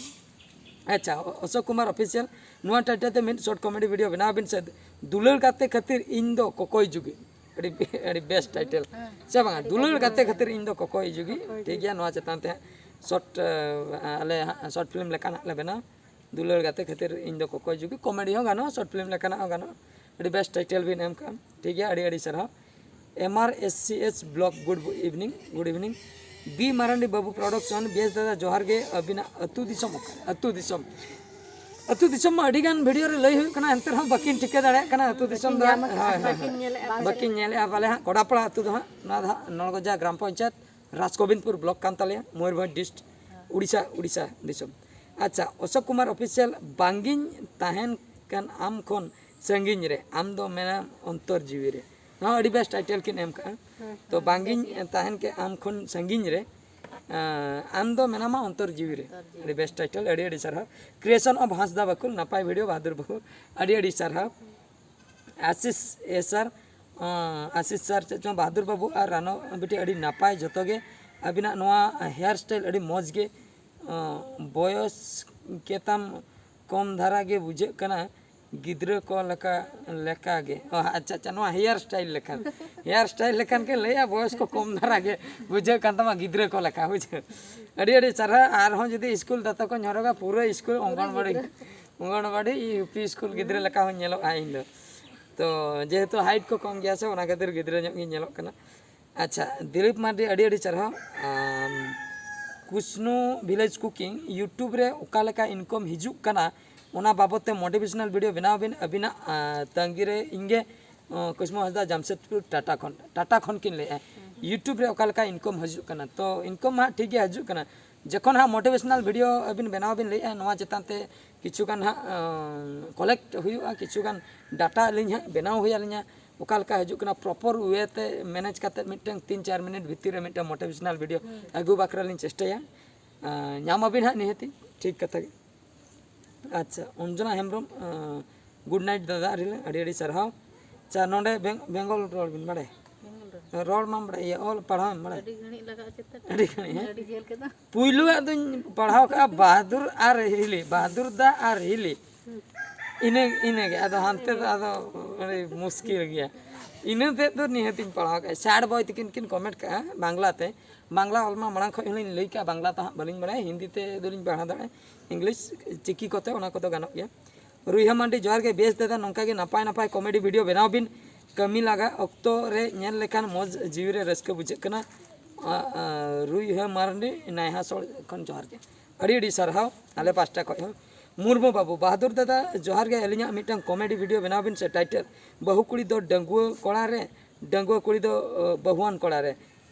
ᱟᱪᱪᱷᱟ, ᱚ-, ᱚᱥᱳᱠ ᱠᱩᱢᱟᱨ ᱚᱯᱷᱤᱥᱤᱭᱟᱞ, ᱱᱚᱣᱟ ᱴᱟᱭᱴᱮᱞ ᱛᱮ ᱢᱤᱫ ᱥᱚᱨᱴ ᱠᱚᱢᱮᱰᱤ ᱵᱷᱤᱰᱤᱭᱳ ᱵᱮᱱᱟᱣ ᱵᱤᱱ ᱥᱮ, ᱫᱩᱞᱟᱹᱲ ᱜᱟᱛᱮ ᱠᱷᱟᱹᱛᱤᱨ ᱤᱧ ᱫᱚ ᱠᱚᱠᱚᱭ ᱡᱩᱜᱤ᱾ ᱟᱹᱰᱤ, ᱟᱹᱰᱤ ᱵᱮᱥ ᱴᱟᱭᱴᱮᱞ᱾ ᱦᱮᱸ᱾ ᱥᱮ ᱵᱟᱝᱟ? ᱟᱹᱰᱤ ᱫᱩᱞᱟᱹᱲ ᱵᱮᱥ ᱜᱟᱛᱮ ᱴᱟᱭᱴᱮᱞ᱾ ᱠᱷᱟᱹᱛᱤᱨ ᱤᱧ ᱫᱚ ᱠᱚᱠᱚᱭ ᱡᱩᱜᱤ᱾ ᱠᱚᱠᱚᱭ ᱴᱷᱤᱠ ᱡᱩᱜᱤ᱾ ᱜᱮᱭᱟ, ᱱᱚᱣᱟ ᱪᱮᱛᱟᱱ ᱛᱮ ᱦᱟᱸᱜ ᱥᱚᱨᱴ, ᱟᱞᱮ ᱦᱟᱸᱜ ᱥᱚᱨᱴ ᱯᱷᱤᱞᱢ ᱞᱮᱠᱟᱱᱟᱜ ᱞᱮ ᱵᱮᱱᱟᱣ᱾ ᱫᱩᱞᱟᱹᱲ ᱜᱟᱛᱮ ᱠᱷᱟᱹᱛᱤᱨ ᱤᱧ ᱫᱚ ᱠᱚᱠᱚᱭ ᱡᱩᱜᱤ, ᱠᱚᱢᱮᱰᱤ ᱦᱚᱸ ᱜᱟᱱᱚᱜᱼᱟ, ᱥᱚᱨᱴ ᱯᱷᱤᱞᱢ ᱞᱮᱠᱟᱱᱟᱜ ᱦᱚᱸ ᱜᱟᱱᱚᱜᱼᱟ᱾ ᱟᱹᱰᱤ ᱵᱮᱥ ᱴᱟᱭᱴᱮᱞ ᱵᱤᱱ ᱮᱢ ᱠᱟᱜᱼᱟ᱾ ᱴᱷᱤᱠ ᱜᱮᱭᱟ, ᱟᱹᱰᱤ ᱟᱹᱰᱤ ᱥᱟᱨᱦᱟᱣ᱾ M R S C S blog, good evening, good evening. B Marandi ᱵᱟᱹᱵᱩ ᱯᱨᱚᱰᱟᱠᱥᱚᱱ, ᱵᱮᱥ ᱫᱟᱫᱟ ᱡᱚᱦᱟᱨ ᱜᱮ, ᱟᱹᱵᱤᱱᱟᱜ ᱟᱹᱛᱩ ᱫᱤᱥᱚᱢ ᱚᱠᱟᱨᱮ? ᱟᱹᱛᱩ ᱫᱤᱥᱚᱢ, ᱟᱹᱛᱩ ᱫᱤᱥᱚᱢ ᱢᱟ ᱟᱹᱰᱤ ᱜᱟᱱ ᱵᱷᱤᱰᱤᱭᱳ ᱨᱮ ᱞᱟᱹᱭ ᱦᱩᱭᱩᱜ ᱠᱟᱱᱟ, ᱮᱱᱛᱮ ᱨᱮᱦᱚᱸ ᱵᱟᱹᱠᱤᱱ ᱴᱷᱤᱠᱟᱹ ᱫᱟᱲᱮᱭᱟᱜ ᱠᱟᱱᱟ ᱟᱹᱛᱩ ᱫᱤᱥᱚᱢ ᱫᱚ᱾ ᱵᱟᱹᱠᱤᱱ ᱧᱟᱢ ᱟᱠᱟᱫ, ᱦᱳᱭ, ᱦᱳᱭ, ᱵᱟᱹᱠᱤᱱ ᱦᱳᱭ᱾ ᱧᱮᱞᱮᱫᱼᱟ᱾ ᱵᱟᱹᱠᱤᱱ ᱧᱮᱞᱮᱫᱼᱟ ᱯᱟᱞᱮ ᱦᱟᱸᱜ᱾ ᱠᱚᱰᱟᱯᱟᱲᱟ ᱟᱹᱛᱩ ᱫᱚ ᱦᱟᱸᱜ, ᱱᱚᱣᱟ ᱫᱚ ᱦᱟᱸᱜ ᱱᱚᱲᱜᱚᱡᱟ ᱜᱨᱟᱢ ᱯᱚᱧᱪᱟᱭᱮᱛ, ᱨᱟᱡᱽᱜᱳᱵᱤᱱᱫᱯᱩᱨ ᱵᱞᱚᱠ ᱠᱟᱱ ᱛᱟᱞᱮᱭᱟ, ᱢᱚᱭᱩᱨᱵᱷᱚᱸᱡᱽ ᱰᱤᱥᱴ, ᱩᱲᱤᱥᱥᱟ, ᱩᱲᱤᱥᱥᱟ ᱫᱤᱥᱚᱢ᱾ ᱟᱪᱪᱷᱟ, ᱚᱥᱳᱠ ᱠᱩᱢᱟᱨ ᱚᱯᱷᱤᱥᱤᱭᱟᱞ, ᱵᱟᱝᱜᱤᱧ ᱛᱟᱦᱮᱱ ᱠᱟᱱ ᱟᱢ ᱠᱷᱚᱱ ᱥᱟᱺᱜᱤᱧ ᱨᱮ, ᱟᱢ ᱫᱚ ᱢᱮᱱᱟᱢ ᱚᱱᱛᱚᱨ ᱡᱤᱣᱤ ᱨᱮ᱾ ᱱᱚᱣᱟ ᱦᱚᱸ ᱟᱹᱰᱤ ᱵᱮᱥ ᱴᱟᱭᱴᱮᱞ ᱠᱤᱱ ᱮᱢ ᱠᱟᱜᱼᱟ᱾ ᱦᱮᱸ, ᱛᱚ ᱦᱮᱸ, ᱵᱟᱝᱜᱤᱧ ᱵᱮᱥ ᱜᱮ᱾ ᱛᱟᱦᱮᱱ ᱠᱮ ᱟᱢ ᱠᱷᱚᱱ ᱥᱟᱺᱜᱤᱧ ᱨᱮ, ᱟᱸ, ᱟᱢ ᱫᱚ ᱢᱮᱱᱟᱢᱟ ᱚᱱᱛᱚᱨ ᱡᱤᱣᱤ ᱨᱮ᱾ ᱚᱱᱛᱚᱨ ᱡᱤᱣᱤ ᱟᱹᱰᱤ ᱨᱮ᱾ ᱵᱮᱥ ᱴᱟᱭᱴᱮᱞ, ᱟᱹᱰᱤ ᱟᱹᱰᱤ ᱥᱟᱨᱦᱟᱣ᱾ Creation of ᱦᱟᱸᱥᱫᱟ ᱵᱟᱠᱷᱩᱞ, ᱱᱟᱯᱟᱭ ᱵᱷᱤᱰᱤᱭᱳ ᱵᱟᱦᱟᱫᱩᱨ ᱵᱟᱹᱵᱩ, ᱟᱹᱰᱤ ᱟᱹᱰᱤ ᱥᱟᱨᱦᱟᱣ᱾ ᱟᱥᱤᱥ ᱮ ᱥᱟᱨ, ᱟᱸ, ᱟᱥᱤᱥ ᱥᱟᱨ ᱪᱮᱫ ᱪᱚᱝ, ᱵᱟᱦᱟᱫᱩᱨ ᱵᱟᱹᱵᱩ ᱟᱨ ᱨᱟᱱᱚ ᱵᱤᱴᱤ, ᱟᱹᱰᱤ ᱱᱟᱯᱟᱭ ᱡᱚᱛᱚ ᱜᱮ᱾ ᱟᱹᱵᱤᱱᱟᱜ ᱱᱚᱣᱟ ᱦᱮᱭᱟᱨ ᱥᱴᱟᱭᱤᱞ ᱟᱹᱰᱤ ᱢᱚᱡᱽ ᱜᱮ᱾ ᱟᱸ, ᱵᱚᱭᱚᱥ ᱠᱮᱛᱟᱢ ᱠᱚᱢ ᱫᱷᱟᱨᱟ ᱜᱮ ᱵᱩᱡᱷᱟᱹᱜ ᱠᱟᱱᱟ, ᱜᱤᱫᱽᱨᱟᱹ ᱠᱚ ᱞᱮᱠᱟ, ᱞᱮᱠᱟ ᱜᱮ᱾ ᱚ, ᱟᱪᱪᱷᱟ, ᱟᱪᱪᱷᱟ, ᱱᱚᱣᱟ ᱦᱮᱭᱟᱨ ᱥᱴᱟᱭᱤᱞ ᱞᱮᱠᱷᱟᱱ, ᱦᱮᱭᱟᱨ ᱥᱴᱟᱭᱤᱞ ᱞᱮᱠᱷᱟᱱ ᱜᱮ ᱞᱟᱹᱭᱟ, ᱵᱚᱭᱚᱥ ᱠᱚ ᱠᱚᱢ ᱫᱷᱟᱨᱟ ᱜᱮ ᱵᱩᱡᱷᱟᱹᱜ ᱠᱟᱱ ᱛᱟᱢᱟ, ᱜᱤᱫᱽᱨᱟᱹ ᱠᱚ ᱞᱮᱠᱟ, ᱵᱩᱡᱷᱟᱹᱣ᱾ ᱟᱹᱰᱤ ᱟᱹᱰᱤ ᱥᱟᱨᱦᱟᱣ᱾ ᱟᱨᱦᱚᱸ ᱡᱩᱫᱤ ᱥᱠᱩᱞ ᱫᱟᱛᱟ ᱠᱚᱧ ᱦᱚᱨᱚᱜᱟ, ᱯᱩᱨᱟᱹ school, anganwadi, anganwadi, U P school ᱜᱤᱫᱽᱨᱟᱹ ᱞᱮᱠᱟ ᱦᱚᱸᱧ ᱧᱮᱞᱚᱜᱼᱟ ᱤᱧ ᱫᱚ᱾ ᱛᱚ ᱡᱮᱦᱮᱛᱩ ᱦᱟᱭᱤᱴ ᱠᱚ ᱠᱚᱢ ᱜᱮᱭᱟ ᱥᱮ, ᱚᱱᱟ ᱠᱷᱟᱹᱛᱤᱨ ᱜᱤᱫᱽᱨᱟᱹ ᱧᱚᱜ ᱜᱤᱧ ᱧᱮᱞᱚᱜ ᱠᱟᱱᱟ᱾ ᱟᱪᱪᱷᱟ, ᱫᱤᱞᱤᱯ ᱢᱟᱨᱰᱤ, ᱟᱹᱰᱤ ᱟᱹᱰᱤ ᱥᱟᱨᱦᱟᱣ᱾ ᱟᱢ, ᱠᱩᱥᱱᱩ ᱵᱷᱤᱞᱮᱡᱽ ᱠᱩᱠᱤᱝ YouTube ᱨᱮ ᱚᱠᱟ ᱞᱮᱠᱟ ᱤᱱᱠᱚᱢ ᱦᱤᱡᱩᱜ ᱠᱟᱱᱟ, ᱚᱱᱟ ᱵᱟᱵᱚᱫ ᱛᱮ ᱢᱳᱴᱤᱵᱷᱮᱥᱚᱱᱟᱞ ᱵᱷᱤᱰᱤᱭᱳ ᱵᱮᱱᱟᱣ ᱵᱤᱱ᱾ ᱟᱹᱵᱤᱱᱟᱜ, ᱟᱸ, ᱛᱟᱺᱜᱤ ᱨᱮ ᱤᱧ ᱜᱮ, ᱟᱸ, ᱠᱩᱥᱢᱩ ᱦᱟᱸᱥᱫᱟ, ᱡᱟᱢᱥᱮᱫᱽᱯᱩᱨ, ᱴᱟᱴᱟ ᱠᱷᱚᱱ, ᱴᱟᱴᱟ ᱠᱷᱚᱱ ᱠᱤᱱ ᱞᱟᱹᱭᱮᱫᱼᱟ᱾ YouTube ᱨᱮ ᱚᱠᱟ ᱞᱮᱠᱟ ᱤᱱᱠᱚᱢ ᱦᱤᱡᱩᱜ ᱠᱟᱱᱟ? ᱛᱚ ᱤᱱᱠᱚᱢ ᱢᱟ ᱦᱟᱸᱜ ᱴᱷᱤᱠ ᱜᱮ ᱦᱤᱡᱩᱜ ᱠᱟᱱᱟ, ᱡᱚᱠᱷᱚᱱ ᱦᱟᱸᱜ ᱢᱳᱴᱤᱵᱷᱮᱥᱚᱱᱟᱞ ᱵᱷᱤᱰᱤᱭᱳ ᱟᱹᱵᱤᱱ ᱵᱮᱱᱟᱣ ᱵᱤᱱ ᱞᱟᱹᱭᱮᱫᱼᱟ, ᱱᱚᱣᱟ ᱪᱮᱛᱟᱱ ᱛᱮ ᱠᱤᱪᱷᱩ ᱜᱟᱱ ᱦᱟᱸᱜ, ᱟᱸ, ᱠᱚᱞᱮᱠᱴ ᱦᱩᱭᱩᱜᱼᱟ, ᱠᱤᱪᱷᱩ ᱜᱟᱱ ᱰᱟᱴᱟ ᱟᱹᱞᱤᱧ ᱦᱟᱸᱜ ᱵᱮᱱᱟᱣ ᱦᱩᱭ ᱟᱹᱞᱤᱧᱟ, ᱚᱠᱟ ᱞᱮᱠᱟ ᱦᱤᱡᱩᱜ ᱠᱟᱱᱟ, ᱯᱨᱚᱯᱚᱨ ᱳᱭᱮ ᱛᱮ ᱢᱮᱱᱮᱡᱽ ᱠᱟᱛᱮᱫ ᱢᱤᱫᱴᱟᱝ ᱛᱤᱱ ᱪᱟᱨ ᱢᱤᱱᱤᱴ ᱵᱷᱤᱛᱤᱨ ᱨᱮ ᱢᱤᱫᱴᱟᱝ ᱢᱳᱴᱤᱵᱷᱮᱥᱚᱱᱟᱞ ᱵᱷᱤᱰᱤᱭᱳ ᱟᱹᱜᱩ ᱵᱟᱠᱷᱨᱟ ᱞᱤᱧ ᱪᱮᱥᱴᱟᱭᱟ᱾ ᱟᱸ, ᱧᱟᱢ ᱟᱹᱵᱤᱱ ᱦᱟᱸᱜ ᱱᱤᱦᱟᱹᱛᱤ, ᱴᱷᱤᱠ ᱠᱟᱛᱷᱟ ᱜᱮ᱾ ᱟᱪᱪᱷᱟ, ᱚᱧᱡᱚᱱᱟ ᱦᱮᱢᱵᱨᱚᱢ, ᱟᱸ, ᱜᱩᱰ ᱱᱟᱭᱤᱴ ᱫᱟᱫᱟ, ᱟᱹᱰᱤ, ᱟᱹᱰᱤ ᱟᱹᱰᱤ ᱥᱟᱨᱦᱟᱣ᱾ ᱟᱪᱪᱷᱟ, ᱱᱚᱰᱮ ᱵᱮᱝ-, ᱵᱮᱝᱜᱚᱞ ᱨᱚᱲ ᱵᱤᱱ ᱵᱟᱲᱟᱭᱟ? ᱵᱮᱝᱜᱚᱞ ᱨᱚᱲ᱾ ᱨᱚᱲ ᱢᱟᱢ ᱵᱟᱲᱟᱭ, ᱤᱭᱟᱹ, ᱚᱞ ᱯᱟᱲᱦᱟᱣ ᱮᱢ ᱵᱟᱲᱟᱭ? ᱟᱹᱰᱤ ᱜᱷᱟᱹᱲᱤᱡ ᱞᱟᱜᱟᱜᱼᱟ ᱪᱮᱛᱟ? ᱟᱹᱰᱤ ᱜᱷᱟᱹᱲᱤᱡ, ᱦᱮᱸ? ᱟᱹᱰᱤ ᱡᱷᱟᱹᱞ ᱠᱮᱫᱟ᱾ ᱯᱩᱭᱞᱩᱣᱟᱜ ᱫᱚᱧ ᱯᱟᱲᱦᱟᱣ ᱠᱟᱜᱼᱟ ᱵᱟᱦᱟᱫᱩᱨ ᱟᱨ ᱦᱤᱞᱤ, ᱵᱟᱦᱟᱫᱩᱨ ᱫᱟ ᱟᱨ ᱦᱤᱞᱤ᱾ ᱤᱱᱟᱹ, ᱤᱱᱟᱹᱜᱮ᱾ ᱟᱫᱚ ᱦᱟᱱᱛᱮ ᱫᱚ ᱟᱫᱚ ᱟᱹᱰᱤ ᱢᱩᱥᱠᱤᱞ ᱜᱮᱭᱟ᱾ ᱤᱱᱟᱹ ᱛᱮᱫ ᱫᱚ ᱱᱤᱦᱟᱹᱛᱤᱧ ᱯᱟᱲᱦᱟᱣ ᱠᱟᱜᱼᱟ᱾ ᱥᱟᱴ ᱵᱚᱭ ᱛᱤᱠᱤᱱ ᱠᱤᱱ ᱠᱚᱢᱮᱱᱴ ᱠᱟᱜᱼᱟ ᱵᱟᱝᱞᱟ ᱛᱮ᱾ ᱵᱟᱝᱞᱟ ᱚᱞ ᱢᱟ ᱢᱟᱲᱟᱝ ᱠᱷᱚᱱ ᱦᱚᱸᱞᱤᱧ ᱞᱟᱹᱭ ᱠᱟᱜᱼᱟ, ᱵᱟᱝᱞᱟ ᱫᱚ ᱦᱟᱸᱜ ᱵᱟᱹᱞᱤᱧ ᱵᱟᱲᱟᱭᱟ, ᱦᱤᱱᱫᱤ ᱛᱮ ᱫᱚᱞᱤᱧ ᱯᱟᱲᱦᱟᱣ ᱫᱟᱲᱮᱭᱟᱜᱼᱟ, ᱤᱝᱞᱤᱥ ᱪᱤᱠᱤ ᱠᱚᱛᱮ ᱚᱱᱟ ᱠᱚᱫᱚ ᱜᱟᱱᱚᱜ ᱜᱮᱭᱟ᱾ ᱨᱩᱭᱦᱟᱹ ᱢᱟᱱᱰᱤ, ᱡᱚᱦᱟᱨ ᱜᱮ᱾ ᱵᱮᱥ ᱫᱟᱫᱟ, ᱱᱚᱝᱠᱟ ᱜᱮ ᱱᱟᱯᱟᱭ ᱱᱟᱯᱟᱭ ᱠᱚᱢᱮᱰᱤ ᱵᱷᱤᱰᱤᱭᱳ ᱵᱮᱱᱟᱣ ᱵᱤᱱ᱾ ᱠᱟᱹᱢᱤ ᱞᱟᱸᱜᱟ ᱚᱠᱛᱚ ᱨᱮ ᱧᱮᱞ ᱞᱮᱠᱷᱟᱱ ᱢᱚᱡᱽ, ᱡᱤᱣᱤ ᱨᱮ ᱨᱟᱹᱥᱠᱟᱹ ᱵᱩᱡᱷᱟᱹᱜ ᱠᱟᱱᱟ᱾ ᱟ, ᱟ, ᱨᱩᱭᱦᱟᱹ ᱢᱟᱱᱰᱤ, ᱱᱟᱭᱦᱟᱥᱚᱲ ᱠᱷᱚᱱ ᱡᱚᱦᱟᱨ ᱜᱮ᱾ ᱟᱹᱰᱤ ᱟᱹᱰᱤ ᱥᱟᱨᱦᱟᱣ ᱟᱞᱮ ᱯᱟᱥᱴᱟ ᱠᱷᱚᱱ ᱦᱚᱸ᱾ ᱢᱩᱨᱢᱩ ᱵᱟᱹᱵᱩ, ᱵᱟᱦᱟᱫᱩᱨ ᱫᱟᱫᱟ ᱡᱚᱦᱟᱨ ᱜᱮ, ᱟᱹᱞᱤᱧᱟᱜ ᱢᱤᱫᱴᱟᱝ ᱠᱚᱢᱮᱰᱤ ᱵᱷᱤᱰᱤᱭᱳ ᱵᱮᱱᱟᱣ ᱵᱤᱱ ᱥᱮ᱾ ᱴᱟᱭᱴᱮᱞ, ᱵᱟᱹᱦᱩ ᱠᱩᱲᱤ ᱫᱚ ᱰᱟᱺᱜᱩᱣᱟᱹ ᱠᱚᱲᱟ ᱨᱮ, ᱰᱟᱺᱜᱩᱣᱟᱹ ᱠᱩᱲᱤ ᱫᱚ, ᱚ, ᱵᱟᱹᱦᱩᱣᱟᱱ ᱠᱚᱲᱟ ᱨᱮ᱾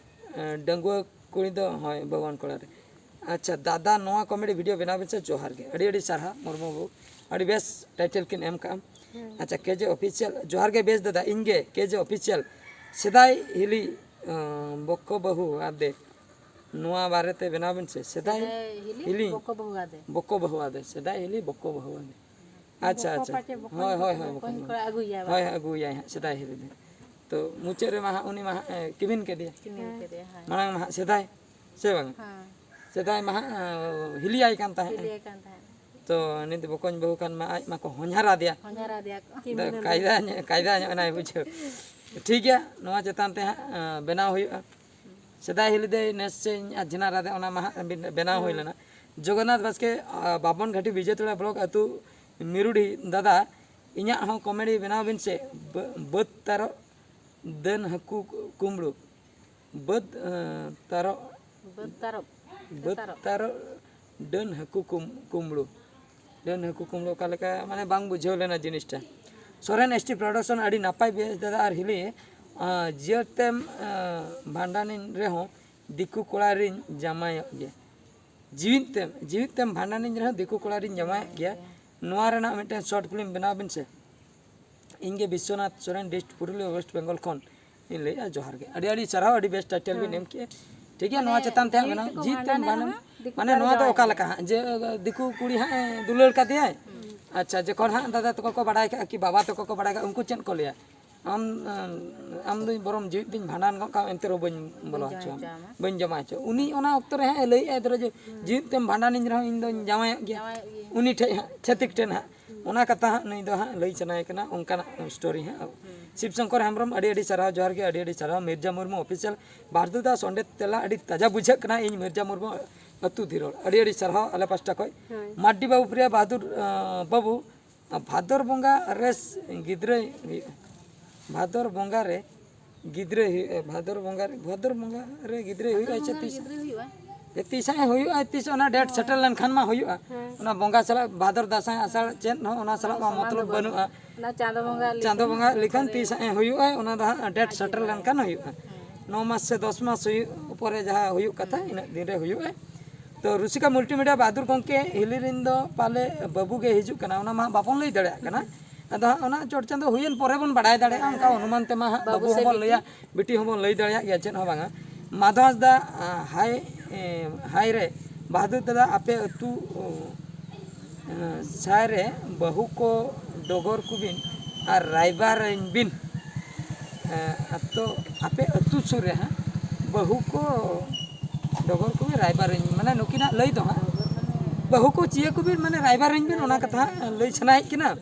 ᱮ, ᱰᱟᱺᱜᱩᱣᱟᱹ ᱠᱩᱲᱤ ᱫᱚ, ᱦᱳᱭ, ᱵᱟᱹᱦᱩᱣᱟᱱ ᱠᱚᱲᱟ ᱨᱮ᱾ ᱟᱪᱪᱷᱟ, ᱫᱟᱫᱟ, ᱱᱚᱣᱟ ᱠᱚᱢᱮᱰᱤ ᱵᱷᱤᱰᱤᱭᱳ ᱵᱮᱱᱟᱣ ᱵᱤᱱ ᱥᱮ᱾ ᱡᱚᱦᱟᱨ ᱜᱮ, ᱟᱹᱰᱤ ᱟᱹᱰᱤ ᱥᱟᱨᱦᱟᱣ ᱢᱩᱨᱢᱩ ᱵᱟᱹᱵᱩ, ᱟᱹᱰᱤ ᱵᱮᱥ ᱴᱟᱭᱴᱮᱞ ᱠᱤᱱ ᱮᱢ ᱠᱟᱜᱼᱟ᱾ ᱟᱪᱪᱷᱟ, ᱠᱮ ᱡᱮ ᱚᱯᱷᱤᱥᱤᱭᱟᱞ, ᱡᱚᱦᱟᱨ ᱜᱮ ᱵᱮᱥ ᱫᱟᱫᱟ, ᱤᱧ ᱜᱮ ᱠᱮ ᱡᱮ ᱚᱯᱷᱤᱥᱤᱭᱟᱞ, ᱥᱮᱫᱟᱭ ᱦᱤᱞᱤ, ᱮ, ᱵᱚᱠᱚ ᱵᱟᱹᱦᱩ ᱟᱫᱮ, ᱱᱚᱣᱟ ᱵᱟᱨᱮᱛᱮ ᱵᱮᱱᱟᱣ ᱵᱤᱱ ᱥᱮ᱾ ᱥᱮᱫᱟᱭ ᱥᱮᱫᱟᱭ ᱦᱤᱞᱤ ᱦᱤᱞᱤ ᱵᱚᱠᱚ ᱵᱟᱹᱦᱩ ᱟᱫᱮ᱾ ᱵᱚᱠᱚ ᱵᱟᱹᱦᱩ ᱟᱫᱮ, ᱥᱮᱫᱟᱭ ᱦᱤᱞᱤ ᱵᱚᱠᱚ ᱵᱟᱹᱦᱩ ᱟᱫᱮ᱾ ᱟᱪᱪᱷᱟ, ᱵᱚᱠᱚ ᱟᱪᱪᱷᱟ᱾ ᱯᱟᱪᱮ ᱵᱚᱠᱚᱧ ᱦᱳᱭ, ᱦᱳᱭ, ᱠᱚ, ᱦᱳᱭ, ᱵᱚᱠᱚᱧ ᱵᱚᱠᱚᱧ᱾ ᱠᱚ ᱟᱹᱜᱩᱭᱟ ᱵᱟᱝ? ᱦᱳᱭ, ᱦᱳᱭ, ᱟᱹᱜᱩᱭᱟᱭ ᱦᱟᱸᱜ, ᱥᱮᱫᱟᱭ ᱦᱤᱞᱤ ᱫᱚ᱾ ᱛᱚ ᱢᱩᱪᱟᱹᱫ ᱨᱮᱢᱟ ᱦᱟᱸᱜ ᱩᱱᱤ ᱢᱟ ᱦᱟᱸᱜ ᱮ ᱠᱤᱢᱤᱱ ᱠᱮᱫᱮᱭᱟ᱾ ᱠᱤᱢᱤᱱ ᱠᱮᱫᱮᱭᱟ, ᱦᱳᱭ᱾ ᱢᱟᱲᱟᱝ ᱢᱟ ᱦᱟᱸᱜ ᱥᱮᱫᱟᱭ, ᱥᱮ ᱵᱟᱝ? ᱦᱮᱸ, ᱥᱮᱫᱟᱭ ᱢᱟ ᱦᱟᱸᱜ ᱮ, ᱦᱤᱞᱤᱭᱟᱭ ᱠᱟᱱ ᱛᱟᱦᱮᱸᱫ᱾ ᱦᱤᱞᱤᱭᱟᱭ ᱠᱟᱱ ᱛᱟᱦᱮᱸᱫ᱾ ᱛᱚ ᱱᱤᱛ ᱵᱚᱠᱚᱧ ᱵᱟᱹᱦᱩ ᱠᱷᱟᱱ ᱢᱟ ᱟᱡ ᱢᱟᱠᱚ ᱦᱚᱧᱦᱟᱨ ᱟᱫᱮᱭᱟ᱾ ᱦᱚᱧᱦᱟᱨ ᱟᱫᱮᱭᱟ ᱠᱚ᱾ ᱫᱚ ᱠᱟᱭᱫᱟ ᱧᱚᱜ, ᱠᱟᱭᱫᱟ ᱧᱚᱜ ᱮᱱᱟᱭ ᱵᱩᱡᱷᱟᱹᱣ᱾ ᱴᱷᱤᱠ ᱜᱮᱭᱟ, ᱱᱚᱣᱟ ᱪᱮᱛᱟᱱ ᱛᱮ ᱦᱟᱸᱜ ᱮ, ᱵᱮᱱᱟᱣ ᱦᱩᱭᱩᱜᱼᱟ᱾ ᱥᱮᱫᱟᱭ ᱦᱤᱞᱤ ᱫᱟᱹᱭ ᱱᱮᱥ ᱪᱮ ᱤᱧ ᱟᱡᱷᱱᱟᱨ ᱟᱫᱮ, ᱚᱱᱟ ᱢᱟ ᱦᱟᱸᱜ ᱵᱮᱱᱟᱣ ᱦᱩᱭ ᱞᱮᱱᱟ᱾ ᱡᱚᱜᱚᱱᱱᱟᱛᱷ ᱵᱟᱥᱠᱮ, ᱟ, ᱵᱟᱵᱚᱱ ᱜᱷᱟᱴᱤ ᱵᱤᱡᱮᱛᱚᱲᱟ ᱵᱞᱚᱠ ᱟᱹᱛᱩ ᱢᱤᱨᱩᱰᱤ, ᱫᱟᱫᱟ, ᱤᱧᱟᱹᱜ ᱦᱚᱸ ᱠᱚᱢᱮᱰᱤ ᱵᱮᱱᱟᱣ ᱵᱤᱱ ᱥᱮ᱾ ᱵᱟᱹ- ᱵᱟᱹᱫᱽ ᱛᱟᱨᱚ ᱰᱟᱹᱱ ᱦᱟᱹᱠᱩ ᱠᱩᱢᱵᱽᱲᱩ᱾ ᱵᱟᱹᱫᱽ ᱮ, ᱛᱟᱨᱚ ᱵᱟᱹᱫᱽ ᱛᱟᱨᱚᱵ᱾ ᱵᱟᱹᱫᱽ ᱛᱟᱨᱚ ᱰᱟᱹᱱ ᱦᱟᱹᱠᱩ ᱠᱩᱢ- ᱠᱩᱢᱵᱽᱲᱩ᱾ ᱰᱟᱹᱱ ᱦᱟᱹᱠᱩ ᱠᱩᱢᱵᱽᱲᱩ ᱚᱠᱟ ᱞᱮᱠᱟ, ᱢᱟᱱᱮ ᱵᱟᱝ ᱵᱩᱡᱷᱟᱹᱣ ᱞᱮᱱᱟ ᱡᱤᱱᱤᱥᱴᱟ᱾ ᱥᱚᱨᱮᱱ ᱮᱥ ᱴᱤ ᱯᱨᱚᱰᱟᱠᱥᱚᱱ ᱟᱹᱰᱤ ᱱᱟᱯᱟᱭ ᱵᱮᱥ ᱫᱟᱫᱟ ᱟᱨ ᱦᱤᱞᱤ, ᱟ, ᱡᱤᱭᱟᱹᱲ ᱛᱮᱢ ᱟ, ᱵᱷᱟᱸᱰᱟᱱᱤᱧ ᱨᱮᱦᱚᱸ ᱫᱤᱠᱩ ᱠᱚᱲᱟ ᱨᱤᱧ ᱡᱟᱢᱟᱭᱚᱜ ᱜᱮ᱾ ᱡᱤᱣᱤᱫ ᱛᱮᱢ ᱡᱤᱣᱤᱫ ᱛᱮᱢ ᱵᱷᱟᱸᱰᱟᱱᱤᱧ ᱨᱮᱦᱚᱸ ᱫᱤᱠᱩ ᱠᱚᱲᱟ ᱨᱤᱧ ᱡᱟᱢᱟᱭᱚᱜ ᱜᱮᱭᱟ᱾ ᱱᱚᱣᱟ ᱨᱮᱱᱟᱜ ᱢᱤᱫᱴᱮᱱ ᱥᱚᱨᱴ ᱯᱷᱤᱞᱢ ᱵᱮᱱᱟᱣ ᱵᱤᱱ ᱥᱮ᱾ ᱤᱧ ᱜᱮ ᱵᱤᱥᱥᱚᱱᱟᱛᱷ ᱥᱚᱨᱮᱱ, ᱰᱤᱥᱴ ᱯᱩᱨᱩᱞᱤᱭᱟᱹ, ᱳᱭᱮᱥᱴ ᱵᱮᱝᱜᱚᱞ ᱠᱷᱚᱱ ᱤᱧ ᱞᱟᱹᱭᱮᱫᱼᱟ᱾ ᱡᱚᱦᱟᱨ ᱜᱮ, ᱟᱹᱰᱤ ᱟᱹᱰᱤ ᱥᱟᱨᱦᱟᱣ, ᱟᱹᱰᱤ ᱵᱮᱥ ᱴᱟᱭᱴᱮᱞ ᱵᱤᱱ ᱮᱢ ᱠᱮᱜᱼᱟ᱾ ᱴᱷᱤᱠ ᱜᱮᱭᱟ, ᱱᱚᱣᱟ ᱪᱮᱛᱟᱱ ᱛᱮ ᱦᱟᱸᱜ ᱢᱮᱱᱟᱜᱼᱟ᱾ ᱡᱤᱣᱤᱫ ᱛᱮᱢ ᱵᱷᱟᱸᱰᱟᱱ, ᱢᱟᱱᱮ ᱱᱚᱣᱟ ᱫᱚ ᱚᱠᱟ ᱞᱮᱠᱟ ᱦᱟᱸᱜ ᱡᱮ ᱫᱤᱠᱩ ᱠᱩᱲᱤ ᱦᱟᱸᱜ ᱮ ᱫᱩᱞᱟᱹᱲ ᱠᱟᱫᱮᱭᱟᱭ? ᱟᱪᱪᱷᱟ, ᱡᱚᱠᱷᱚᱱ ᱦᱟᱸᱜ ᱫᱟᱫᱟ ᱛᱟᱠᱚ ᱠᱚ ᱵᱟᱲᱟᱭ ᱠᱟᱜᱼᱟ ᱠᱤ ᱵᱟᱵᱟ ᱛᱟᱠᱚ ᱠᱚ ᱵᱟᱲᱟᱭ ᱠᱟᱜᱼᱟ, ᱩᱱᱠᱩ ᱪᱮᱫ ᱠᱚ ᱞᱟᱹᱭᱟ? ᱟᱢ ᱟᱢ ᱫᱚᱧ ᱵᱚᱨᱚᱢ ᱡᱤᱣᱤᱫ ᱫᱚᱧ ᱵᱷᱟᱸᱰᱟᱱ ᱜᱚᱫ ᱠᱟᱜᱼᱟ, ᱮᱱᱛᱮ ᱨᱮᱦᱚᱸ ᱵᱟᱹᱧ ᱵᱚᱞᱚ ᱦᱚᱪᱚᱣᱟᱢᱟ, ᱵᱟᱹᱧ ᱡᱟᱢᱟᱭ ᱦᱚᱪᱚᱣᱟ᱾ ᱩᱱᱤ ᱚᱱᱟ ᱚᱠᱛᱚ ᱨᱮ ᱦᱟᱸᱜ ᱮ ᱞᱟᱹᱭᱮᱫᱼᱟ, ᱫᱷᱚᱨᱚ ᱡᱮ ᱡᱤᱣᱤᱫ ᱛᱮᱢ ᱵᱷᱟᱸᱰᱟᱱᱤᱧ ᱨᱮᱦᱚᱸ ᱤᱧ ᱫᱚᱧ ᱡᱟᱶᱟᱭᱚᱜ ᱜᱮᱭᱟ᱾ ᱩᱱᱤ ᱴᱷᱮᱡ ᱦᱟᱸᱜ, ᱪᱷᱟᱹᱛᱤᱠ ᱴᱷᱮᱱ ᱦᱟᱸᱜ ᱚᱱᱟ ᱠᱟᱛᱷᱟ ᱦᱟᱸᱜ ᱱᱩᱭ ᱫᱚ ᱦᱟᱸᱜ ᱞᱟᱹᱭ ᱥᱟᱱᱟᱭᱮ ᱠᱟᱱᱟ, ᱚᱱᱠᱟᱱᱟᱜ ᱥᱴᱳᱨᱤ ᱦᱟᱸᱜ᱾ ᱥᱤᱵ ᱥᱚᱝᱠᱚᱨ ᱦᱮᱢᱵᱨᱚᱢ, ᱟᱹᱰᱤ ᱟᱹᱰᱤ ᱥᱟᱨᱦᱟᱣ, ᱡᱚᱦᱟᱨ ᱜᱮ, ᱟᱹᱰᱤ ᱟᱹᱰᱤ ᱥᱟᱨᱦᱟᱣ᱾ ᱢᱤᱨᱡᱟ ᱢᱩᱨᱢᱩ ᱚᱯᱷᱤᱥᱤᱭᱟᱞ, ᱵᱟᱨᱫᱩ ᱫᱟ ᱥᱚᱸᱰᱮ ᱛᱮᱞᱟ ᱟᱹᱰᱤ ᱛᱟᱡᱟ ᱵᱩᱡᱷᱟᱹᱜ ᱠᱟᱱᱟ ᱤᱧ ᱢᱤᱨᱡᱟ ᱢᱩᱨᱢᱩ ᱟᱹᱛᱩ ᱫᱷᱤᱨᱚᱲ, ᱟᱹᱰᱤ ᱟᱹᱰᱤ ᱥᱟᱨᱦᱟᱣ ᱟᱞᱮ ᱯᱟᱥᱴᱟ ᱠᱷᱚᱡ᱾ ᱢᱟᱨᱰᱤ ᱵᱟᱹᱵᱩ ᱯᱨᱤᱭᱟ ᱵᱟᱦᱟᱫᱩᱨ, ᱟᱸ, ᱵᱟᱹᱵᱩ, ᱵᱷᱟᱫᱚᱨ ᱵᱚᱸᱜᱟ ᱨᱮ ᱜᱤᱫᱽᱨᱟᱹᱭ ᱦᱩᱭᱩᱜᱼᱟ᱾ ᱵᱷᱟᱫᱚᱨ ᱵᱚᱸᱜᱟ ᱨᱮ ᱜᱤᱫᱽᱨᱟᱹᱭ ᱦᱩᱭᱩᱜᱼᱟ᱾ ᱵᱷᱟᱫᱚᱨ ᱵᱚᱸᱜᱟ ᱨᱮ, ᱵᱷᱟᱫᱚᱨ ᱵᱚᱸᱜᱟ ᱨᱮ ᱜᱤᱫᱽᱨᱟᱹᱭ ᱦᱩᱭᱩᱜᱼᱟ ᱥᱮ ᱛᱤᱥ? ᱜᱤᱫᱽᱨᱟᱹ ᱦᱩᱭᱩᱜᱼᱟ᱾ ᱛᱤᱥ ᱦᱟᱸᱜ ᱦᱩᱭᱩᱜᱼᱟ, ᱛᱤᱥ ᱚᱱᱟ ᱰᱮᱴ ᱥᱮᱴᱮᱨ ᱞᱮᱱᱠᱷᱟᱱ ᱢᱟ ᱦᱩᱭᱩᱜᱼᱟ᱾ ᱚᱱᱟ ᱵᱚᱸᱜᱟ ᱥᱟᱞᱟᱜ ᱵᱷᱟᱫᱚᱨ ᱫᱟᱸᱥᱟᱭ ᱟᱥᱟᱲ ᱪᱮᱫ ᱦᱚᱸ ᱚᱱᱟ ᱥᱟᱞᱟᱜ ᱢᱟ ᱢᱚᱛᱞᱚᱵ ᱵᱟᱹᱱᱩᱜᱼᱟ᱾ ᱚᱱᱟ ᱪᱟᱸᱫᱚ ᱵᱚᱸᱜᱟ ᱪᱟᱸᱫᱚ ᱵᱚᱸᱜᱟ ᱞᱤᱠᱷᱚᱱ ᱛᱤᱥ ᱦᱟᱸᱜ ᱦᱩᱭᱩᱜᱼᱟ, ᱚᱱᱟ ᱫᱚ ᱦᱟᱸᱜ ᱰᱮᱴ ᱥᱮᱴᱮᱨ ᱞᱮᱱᱠᱷᱟᱱ ᱦᱩᱭᱩᱜᱼᱟ᱾ ᱱᱚ ᱢᱟᱥ ᱥᱮ ᱫᱚᱥ ᱢᱟᱥ ᱦᱩᱭᱩᱜ ᱯᱚᱨᱮ ᱡᱟᱦᱟᱸ ᱦᱩᱭᱩᱜ ᱠᱟᱛᱷᱟ, ᱤᱱᱟᱹᱜ ᱫᱤᱱ ᱨᱮ ᱦᱩᱭᱩᱜᱼᱟ᱾ ᱛᱚ ᱨᱩᱥᱤᱠᱟ ᱢᱩᱞᱴᱤᱢᱤᱰᱤᱭᱟ ᱵᱟᱦᱟᱫᱩᱨ ᱜᱚᱢᱠᱮ ᱦᱤᱞᱤ ᱨᱤᱱ ᱫᱚ ᱯᱟᱞᱮ ᱵᱟᱹᱵᱩ ᱜᱮ ᱦᱤᱡᱩᱜ ᱠᱟᱱᱟ, ᱚᱱᱟ ᱢᱟ ᱵᱟᱵᱚᱱ ᱞᱟᱹᱭ ᱫᱟᱲᱮᱭᱟᱜ ᱠᱟᱱᱟ᱾ ᱟᱫᱚ ᱦᱟᱸᱜ ᱚᱱᱟ ᱪᱚᱴ ᱪᱟᱸᱫᱚ ᱦᱩᱭᱮᱱ ᱯᱚᱨᱮ ᱵᱚᱱ ᱵᱟᱲᱟᱭ ᱫᱟᱲᱮᱭᱟᱜᱼᱟ, ᱚᱱᱠᱟ ᱚᱱᱩᱢᱟᱱ ᱛᱮᱢᱟ ᱦᱟᱸᱜ ᱵᱟᱹᱵᱩ ᱦᱚᱸᱵᱚᱱ ᱞᱟᱹᱭᱟ, ᱵᱤᱴᱤ ᱦᱚᱸᱵᱚᱱ ᱞᱟᱹᱭ ᱫᱟᱲᱮᱭᱟᱜ ᱜᱮᱭᱟ, ᱪᱮᱫ ᱦᱚᱸ ᱵᱟᱝᱟ᱾ ᱢᱟᱫᱷᱚ ᱦᱟᱸᱥᱫᱟ, ᱟ, ᱦᱟᱭ, ᱮ, ᱦᱟᱭ ᱨᱮ ᱵᱟᱦᱟᱫᱩᱨ ᱫᱟᱫᱟ, ᱟᱯᱮ ᱟᱹᱛᱩ, ᱚ, ᱮ, ᱥᱟᱭ ᱨᱮ ᱵᱟᱹᱦᱩ ᱠᱚ ᱰᱚᱜᱚᱨ ᱠᱚᱵᱤᱱ ᱟᱨ ᱨᱟᱭᱵᱟᱨᱟᱹᱧ ᱵᱤᱱ᱾ ᱟᱛᱳ, ᱟᱯᱮ ᱟᱹᱛᱩ ᱥᱩᱨ ᱨᱮ ᱦᱟᱸᱜ ᱵᱟᱹᱦᱩ ᱠᱚ ᱰᱚᱜᱚᱨ ᱠᱚᱵᱤᱱ ᱨᱟᱭᱵᱟᱨᱟᱹᱧ, ᱢᱟᱱᱮ ᱱᱩᱠᱤᱱᱟᱜ ᱞᱟᱹᱭ ᱫᱚ ᱦᱟᱸᱜ ᱵᱟᱹᱦᱩ ᱠᱚ ᱪᱤᱭᱟᱹ ᱠᱚᱵᱤᱱ, ᱢᱟᱱᱮ ᱨᱟᱭᱵᱟᱨᱟᱹᱧ ᱵᱤᱱ, ᱚᱱᱟ ᱠᱟᱛᱷᱟ ᱦᱟᱸᱜ ᱞᱟᱹᱭ ᱥᱟᱱᱟᱭᱮᱫ ᱠᱤᱱᱟ᱾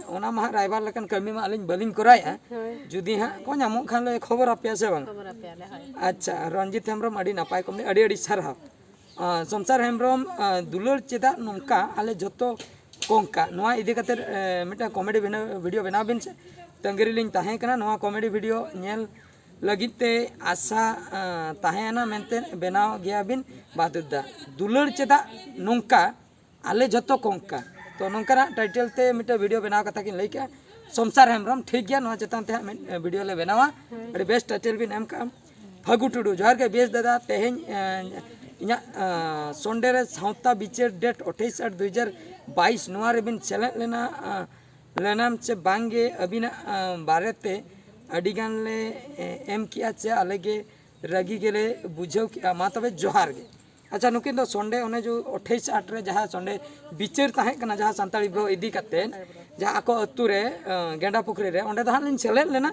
ᱚᱱᱟ ᱢᱟ ᱦᱟᱸᱜ ᱨᱟᱭᱵᱟᱨ ᱞᱮᱠᱟᱱ ᱠᱟᱹᱢᱤ ᱢᱟ ᱟᱹᱞᱤᱧ ᱵᱟᱹᱞᱤᱧ ᱠᱚᱨᱟᱣᱮᱫᱼᱟ᱾ ᱦᱳᱭ᱾ ᱡᱩᱫᱤ ᱦᱟᱸᱜ ᱠᱚ ᱧᱟᱢᱚᱜ ᱠᱷᱟᱱ ᱞᱮ ᱠᱷᱚᱵᱚᱨ ᱟᱯᱮᱭᱟ ᱥᱮ ᱵᱟᱝ? ᱠᱷᱚᱵᱚᱨ ᱟᱯᱮᱭᱟᱞᱮ, ᱦᱳᱭ᱾ ᱟᱪᱪᱷᱟ, ᱨᱚᱧᱡᱤᱛ ᱦᱮᱢᱵᱨᱚᱢ, ᱟᱹᱰᱤ ᱱᱟᱯᱟᱭ ᱠᱚᱢᱮᱱᱴ, ᱟᱹᱰᱤ ᱟᱹᱰᱤ ᱥᱟᱨᱦᱟᱣ᱾ ᱟᱸ, ᱥᱚᱢᱥᱟᱨ ᱦᱮᱢᱵᱨᱚᱢ, ᱟᱸ, ᱫᱩᱞᱟᱹᱲ ᱪᱮᱫᱟᱜ ᱱᱚᱝᱠᱟ ᱟᱞᱮ ᱡᱷᱚᱛᱚ ᱠᱚᱝᱠᱟ, ᱱᱚᱣᱟ ᱤᱫᱤ ᱠᱟᱛᱮ, ᱮ, ᱢᱤᱫᱴᱟᱝ ᱠᱚᱢᱮᱰᱤ ᱵᱷᱤᱱᱟᱹ-, ᱵᱷᱤᱰᱤᱭᱳ ᱵᱮᱱᱟᱣ ᱵᱤᱱ ᱥᱮ, ᱛᱟᱺᱜᱤ ᱨᱮᱞᱤᱧ ᱛᱟᱦᱮᱸ ᱠᱟᱱᱟ᱾ ᱱᱚᱣᱟ ᱠᱚᱢᱮᱰᱤ ᱵᱷᱤᱰᱤᱭᱳ ᱧᱮᱞ ᱞᱟᱹᱜᱤᱫ ᱛᱮ ᱟᱥᱟ, ᱟᱸ, ᱛᱟᱦᱮᱸᱭᱮᱱᱟ ᱢᱮᱱᱛᱮ ᱵᱮᱱᱟᱣ ᱜᱮᱭᱟᱵᱤᱱ ᱵᱟᱫᱩᱫ ᱫᱟ᱾ ᱫᱩᱞᱟᱹᱲ ᱪᱮᱫᱟᱜ ᱱᱚᱝᱠᱟ ᱟᱞᱮ ᱡᱷᱚᱛᱚ ᱠᱚᱝᱠᱟ, ᱛᱚ ᱱᱚᱝᱠᱟᱱᱟᱜ ᱴᱟᱭᱴᱮᱞ ᱛᱮ ᱢᱤᱫᱴᱮᱱ ᱵᱷᱤᱰᱤᱭᱳ ᱵᱮᱱᱟᱣ ᱠᱟᱛᱷᱟ ᱠᱤᱱ ᱞᱟᱹᱭ ᱠᱮᱜᱼᱟ ᱥᱚᱢᱥᱟᱨ ᱦᱮᱢᱵᱨᱚᱢ᱾ ᱴᱷᱤᱠ ᱜᱮᱭᱟ, ᱱᱚᱣᱟ ᱪᱮᱛᱟᱱ ᱛᱮ ᱦᱟᱸᱜ ᱢᱤᱫ, ᱮ, ᱵᱷᱤᱰᱤᱭᱳ ᱞᱮ ᱵᱮᱱᱟᱣᱟ᱾ ᱟᱹᱰᱤ ᱵᱮᱥ ᱴᱟᱭᱴᱮᱞ ᱵᱤᱱ ᱮᱢ ᱠᱟᱜᱼᱟ᱾ ᱯᱷᱟᱹᱜᱩ ᱴᱩᱰᱩ, ᱡᱚᱦᱟᱨ ᱜᱮ ᱵᱮᱥ ᱫᱟᱫᱟ, ᱛᱮᱦᱮᱧ, ᱮ, ᱤᱧᱟᱹᱜ, ᱮ, ᱥᱚᱱᱰᱮ ᱨᱮ ᱥᱟᱶᱛᱟ ᱵᱤᱪᱟᱹᱨ ᱰᱮᱴ ᱟᱴᱷᱟᱥ ᱟᱴ ᱫᱩ ᱦᱟᱡᱟᱨ ᱵᱟᱭᱤᱥ, ᱱᱚᱣᱟ ᱨᱮᱵᱤᱱ ᱥᱮᱞᱮᱫ ᱞᱮᱱᱟ, ᱮ, ᱞᱮᱱᱟᱢ ᱪᱮ ᱵᱟᱝᱜᱮ? ᱟᱹᱵᱤᱱᱟᱜ, ᱮ, ᱵᱟᱨᱮᱛᱮ ᱟᱹᱰᱤᱜᱟᱱ ᱞᱮ, ᱮ, ᱮᱢ ᱠᱮᱜᱼᱟ ᱪᱮ ᱟᱞᱮ ᱜᱮ ᱨᱟᱹᱜᱤ ᱜᱮᱞᱮ ᱵᱩᱡᱷᱟᱹᱣ ᱠᱮᱜᱼᱟ? ᱢᱟ ᱛᱚᱵᱮ ᱡᱚᱦᱟᱨ ᱜᱮ᱾ ᱟᱪᱪᱷᱟ, ᱱᱩᱠᱤᱱ ᱫᱚ ᱥᱚᱱᱰᱮ, ᱚᱱᱮ ᱡᱮ ᱟᱴᱷᱟᱥ ᱟᱴ ᱨᱮ ᱡᱟᱦᱟᱸ ᱥᱚᱱᱰᱮ ᱵᱤᱪᱟᱹᱨ ᱛᱟᱦᱮᱸ ᱠᱟᱱᱟ, ᱡᱟᱦᱟᱸ ᱥᱟᱱᱛᱟᱲᱤ ᱵᱤᱵᱷᱟᱜᱽ ᱤᱫᱤ ᱠᱟᱛᱮ, ᱡᱟᱦᱟᱸ ᱟᱠᱚ ᱟᱹᱛᱩ ᱨᱮ, ᱟᱸ, ᱜᱮᱸᱰᱟ ᱯᱩᱠᱷᱨᱤ ᱨᱮ, ᱚᱸᱰᱮ ᱫᱚ ᱦᱟᱸᱜ ᱞᱤᱧ ᱥᱮᱞᱮᱫ ᱞᱮᱱᱟ᱾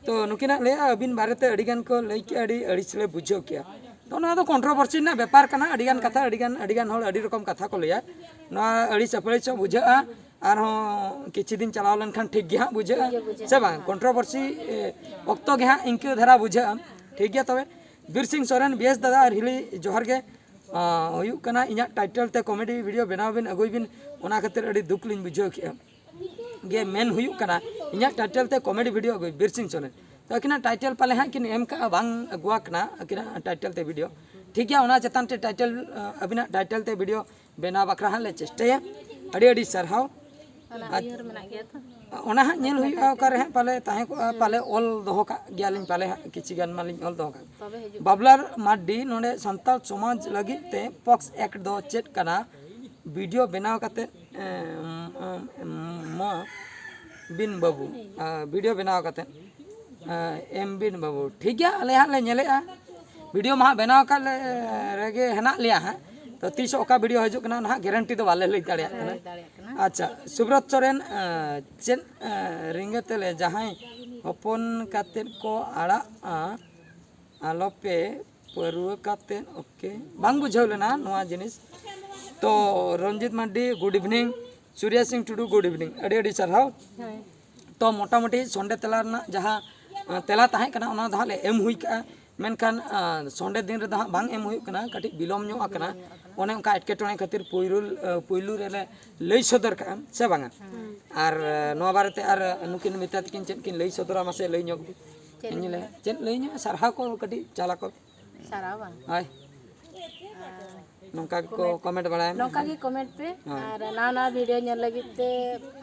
ᱛᱚ ᱱᱩᱠᱤᱱᱟᱜ ᱞᱟᱹᱭᱟ, ᱟᱹᱵᱤᱱ ᱵᱟᱨᱮᱛᱮ ᱟᱹᱰᱤ ᱜᱟᱱ ᱠᱚ ᱞᱟᱹᱭ ᱠᱮᱜᱼᱟ, ᱟᱹᱰᱤ ᱟᱹᱲᱤᱥ ᱞᱮ ᱵᱩᱡᱷᱟᱹᱣ ᱠᱮᱜᱼᱟ᱾ ᱛᱚ ᱱᱚᱣᱟ ᱫᱚ ᱠᱚᱱᱴᱨᱳᱵᱷᱟᱨᱥᱤ ᱨᱮᱱᱟᱜ ᱵᱮᱯᱟᱨ ᱠᱟᱱᱟ᱾ ᱟᱹᱰᱤ ᱜᱟᱱ ᱠᱟᱛᱷᱟ, ᱟᱹᱰᱤ ᱜᱟᱱ, ᱟᱹᱰᱤ ᱜᱟᱱ ᱦᱚᱲ ᱟᱹᱰᱤ ᱨᱚᱠᱚᱢ ᱠᱟᱛᱷᱟ ᱠᱚ ᱞᱟᱹᱭᱟ᱾ ᱱᱚᱣᱟ ᱟᱹᱲᱤᱥ ᱟᱹᱯᱟᱹᱲᱤᱥ ᱦᱚᱸ ᱵᱩᱡᱷᱟᱹᱜᱼᱟ, ᱟᱨᱦᱚᱸ ᱠᱤᱪᱷᱩ ᱫᱤᱱ ᱪᱟᱞᱟᱣ ᱞᱮᱱᱠᱷᱟᱱ ᱴᱷᱤᱠ ᱜᱮ ᱦᱟᱸᱜ ᱵᱩᱡᱷᱟᱹᱜᱼᱟ, ᱴᱷᱤᱠ ᱜᱮ ᱵᱩᱡᱷᱟᱹᱜᱼᱟ᱾ ᱥᱮ ᱵᱟᱝ? ᱠᱚᱱᱴᱨᱳᱵᱷᱟᱨᱥᱤ, ᱮ, ᱚᱠᱛᱚ ᱜᱮ ᱦᱟᱸᱜ ᱤᱱᱠᱟᱹ ᱫᱷᱟᱨᱟ ᱵᱩᱡᱷᱟᱹᱜᱼᱟ᱾ ᱴᱷᱤᱠ ᱜᱮᱭᱟ, ᱛᱚᱵᱮ ᱵᱤᱨ ᱥᱤᱝ ᱥᱚᱨᱮᱱ, ᱵᱮᱥ ᱫᱟᱫᱟ ᱟᱨ ᱦᱤᱞᱤ, ᱡᱚᱦᱟᱨ ᱜᱮ᱾ ᱟᱸ, ᱦᱩᱭᱩᱜ ᱠᱟᱱᱟ, ᱤᱧᱟᱹᱜ ᱴᱟᱭᱴᱮᱞ ᱛᱮ ᱠᱚᱢᱮᱰᱤ ᱵᱷᱤᱰᱤᱭᱳ ᱵᱮᱱᱟᱣ ᱵᱤᱱ, ᱟᱹᱜᱩᱭ ᱵᱤᱱ, ᱚᱱᱟ ᱠᱷᱟᱹᱛᱤᱨ ᱟᱹᱰᱤ ᱫᱩᱠ ᱞᱤᱧ ᱵᱩᱡᱷᱟᱹᱣ ᱠᱮᱜᱼᱟ᱾ ᱜᱮ ᱢᱮᱱ ᱦᱩᱭᱩᱜ ᱠᱟᱱᱟ, ᱤᱧᱟᱹᱜ ᱴᱟᱭᱴᱮᱞ ᱛᱮ ᱠᱚᱢᱮᱰᱤ ᱵᱷᱤᱰᱤᱭᱳ ᱟᱹᱜᱩᱭ, ᱵᱤᱨ ᱥᱤᱝ ᱥᱚᱨᱮᱱ᱾ ᱛᱚ ᱟᱹᱠᱤᱱᱟᱜ ᱴᱟᱭᱴᱮᱞ ᱯᱟᱞᱮ ᱦᱟᱸᱜ ᱠᱤᱱ ᱮᱢ ᱠᱟᱜᱼᱟ, ᱵᱟᱝ ᱟᱹᱜᱩ ᱟᱠᱟᱱᱟ ᱟᱹᱠᱤᱱᱟᱜ ᱴᱟᱭᱴᱮᱞ ᱛᱮ ᱵᱷᱤᱰᱤᱭᱳ᱾ ᱴᱷᱤᱠ ᱜᱮᱭᱟ, ᱚᱱᱟ ᱪᱮᱛᱟᱱ ᱛᱮ ᱴᱟᱭᱴᱮᱞ, ᱟᱹᱵᱤᱱᱟᱜ ᱴᱟᱭᱴᱮᱞ ᱛᱮ ᱵᱷᱤᱰᱤᱭᱳ ᱵᱮᱱᱟᱣ ᱵᱟᱠᱷᱨᱟ ᱦᱟᱸᱜ ᱞᱮ ᱪᱮᱥᱴᱟᱭᱟ᱾ ᱟᱹᱰᱤ ᱟᱹᱰᱤ ᱥᱟᱨᱦᱟᱣ᱾ ᱚᱱᱟ ᱟᱨ ᱩᱭᱦᱟᱹᱨ ᱢᱮᱱᱟᱜ ᱜᱮᱭᱟ ᱛᱚ᱾ ᱚᱱᱟ ᱦᱟᱸᱜ ᱧᱮᱞ ᱦᱩᱭᱩᱜᱼᱟ, ᱚᱠᱟᱨᱮ ᱦᱟᱸᱜ ᱯᱟᱞᱮ ᱛᱟᱦᱮᱸ ᱠᱚᱜᱼᱟ, ᱯᱟᱞᱮ ᱚᱞ ᱫᱚᱦᱚ ᱠᱟᱜ ᱜᱮᱭᱟᱞᱤᱧ, ᱯᱟᱞᱮ ᱦᱟᱸᱜ ᱠᱤᱪᱷᱤ ᱜᱟᱱ ᱢᱟᱞᱤᱧ ᱚᱞ ᱫᱚᱦᱚ ᱠᱟᱜ᱾ ᱛᱚᱵᱮ ᱦᱤᱡᱩᱜ ᱵᱟᱵᱞᱟᱨ ᱢᱟᱨᱰᱤ, ᱱᱚᱰᱮ ᱥᱟᱱᱛᱟᱲ ᱥᱚᱢᱟᱡᱽ ᱞᱟᱹᱜᱤᱫ ᱛᱮ ᱯᱚᱠᱥ ᱮᱠᱴ ᱫᱚ ᱪᱮᱫ ᱠᱟᱱᱟ? ᱵᱷᱤᱰᱤᱭᱳ ᱵᱮᱱᱟᱣ ᱠᱟᱛᱮ, ᱮᱢ, ᱮᱢ, ᱮᱢ, ᱢᱟ ᱵᱤᱱ ᱵᱟᱹᱵᱩ, ᱟᱨ ᱵᱷᱤᱰᱤᱭᱳ ᱵᱮᱱᱟᱣ ᱠᱟᱛᱮ, ᱮᱢ ᱵᱤᱱ ᱵᱟᱹᱵᱩ᱾ ᱴᱷᱤᱠ ᱜᱮᱭᱟ, ᱟᱞᱮ ᱦᱟᱸᱜ ᱞᱮ ᱧᱮᱞᱮᱜᱼᱟ᱾ ᱵᱷᱤᱰᱤᱭᱳ ᱢᱟ ᱦᱟᱸᱜ ᱵᱮᱱᱟᱣ ᱟᱠᱟᱫ ᱞᱮ ᱨᱮᱜᱮ ᱦᱮᱱᱟᱜ ᱞᱮᱭᱟ ᱦᱟᱸᱜ᱾ ᱛᱚ ᱛᱤᱥ ᱚᱠᱟ ᱵᱷᱤᱰᱤᱭᱳ ᱦᱤᱡᱩᱜ ᱠᱟᱱᱟ, ᱱᱟᱦᱟᱜ ᱜᱮᱨᱮᱱᱴᱤ ᱫᱚ ᱵᱟᱞᱮ ᱞᱟᱹᱭ ᱫᱟᱲᱮᱭᱟᱜ ᱠᱟᱱᱟ᱾ ᱞᱟᱹᱭ ᱫᱟᱲᱮᱭᱟᱜ ᱠᱟᱱᱟ᱾ ᱟᱪᱪᱷᱟ, ᱥᱩᱵᱨᱚᱛ ᱥᱚᱨᱮᱱ, ᱮ, ᱪᱮᱫ, ᱮ, ᱨᱤᱸᱜᱟᱹ ᱛᱮᱞᱮ ᱡᱟᱦᱟᱸᱭ ᱦᱚᱯᱚᱱ ᱠᱟᱛᱮᱫ ᱠᱚ ᱟᱲᱟᱜᱼᱟ, ᱟᱞᱚᱯᱮ ᱯᱟᱹᱨᱣᱟᱹ ᱠᱟᱛᱮᱫ, ᱳᱠᱮ᱾ ᱵᱟᱝ ᱵᱩᱡᱷᱟᱹᱣ ᱞᱮᱱᱟ ᱱᱚᱣᱟ ᱡᱤᱱᱤᱥ᱾ ᱛᱚ ᱨᱚᱧᱡᱤᱛ ᱢᱟᱨᱰᱤ, ᱜᱩᱰ ᱤᱵᱷᱤᱱᱤᱝ᱾ ᱥᱩᱨᱭᱟ ᱥᱤᱝ ᱴᱩᱰᱩ, ᱜᱩᱰ ᱤᱵᱷᱤᱱᱤᱝ, ᱟᱹᱰᱤ ᱟᱹᱰᱤ ᱥᱟᱨᱦᱟᱣ᱾ ᱛᱚ ᱢᱚᱴᱟᱢᱩᱴᱤ ᱥᱚᱱᱰᱮ ᱛᱮᱞᱟ ᱨᱮᱱᱟᱜ ᱡᱟᱦᱟᱸ ᱟᱸ, ᱛᱮᱞᱟ ᱛᱟᱦᱮᱸ ᱠᱟᱱᱟ, ᱚᱱᱟ ᱫᱚ ᱦᱟᱸᱜ ᱞᱮ ᱮᱢ ᱦᱩᱭ ᱠᱟᱜᱼᱟ᱾ ᱢᱮᱱᱠᱷᱟᱱ ᱟᱸ, ᱥᱚᱱᱰᱮ ᱫᱤᱱ ᱨᱮᱫᱚ ᱦᱟᱸᱜ ᱵᱟᱝ ᱮᱢ ᱦᱩᱭᱩᱜ ᱠᱟᱱᱟ, ᱠᱟᱹᱴᱤᱡ ᱵᱤᱞᱚᱢ ᱧᱚᱜ ᱟᱠᱟᱱᱟ᱾ ᱚᱱᱮ ᱚᱱᱠᱟ ᱮᱴᱠᱮᱴᱚᱬᱮ ᱠᱷᱟᱹᱛᱤᱨ ᱯᱩᱭᱞᱩ ᱟᱸ, ᱯᱩᱭᱞᱩ ᱨᱮᱞᱮ ᱞᱟᱹᱭ ᱥᱚᱫᱚᱨ ᱠᱟᱜᱼᱟ, ᱥᱮ ᱵᱟᱝᱟ? ᱟᱨ ᱟᱸ, ᱱᱚᱣᱟ ᱵᱟᱨᱮᱛᱮ ᱟᱨ ᱱᱩᱠᱤᱱ ᱢᱮᱛᱟ ᱛᱟᱹᱠᱤᱱ ᱪᱮᱫ ᱠᱤᱱ ᱞᱟᱹᱭ ᱥᱚᱫᱚᱨᱟ, ᱢᱟᱥᱮ ᱞᱟᱹᱭ ᱧᱚᱜ ᱵᱤᱱ᱾ ᱪᱮᱫ ᱤᱧ ᱞᱤᱧ ᱞᱟᱹᱭᱟ? ᱞᱟᱹᱭᱟ? ᱪᱮᱫ ᱞᱟᱹᱭ ᱧᱚᱜ, ᱥᱟᱨᱦᱟᱣ ᱠᱚ ᱠᱟᱹᱴᱤᱡ ᱪᱟᱞᱟ ᱠᱚ᱾ ᱥᱟᱨᱦᱟᱣ ᱵᱟᱝ? ᱦᱳᱭ᱾ ᱟᱨ ᱱᱚᱝᱠᱟ ᱜᱮᱠᱚ ᱠᱚᱢᱮᱱᱴ ᱵᱟᱲᱟᱭ ᱢᱟ᱾ ᱱᱚᱝᱠᱟ ᱜᱮ ᱠᱚᱢᱮᱱᱴ ᱯᱮ᱾ ᱦᱳᱭ᱾ ᱟᱨ ᱱᱟᱣᱟ ᱱᱟᱣᱟ ᱵᱷᱤᱰᱤᱭᱳ ᱧᱮᱞ ᱞᱟᱹᱜᱤᱫ ᱛᱮ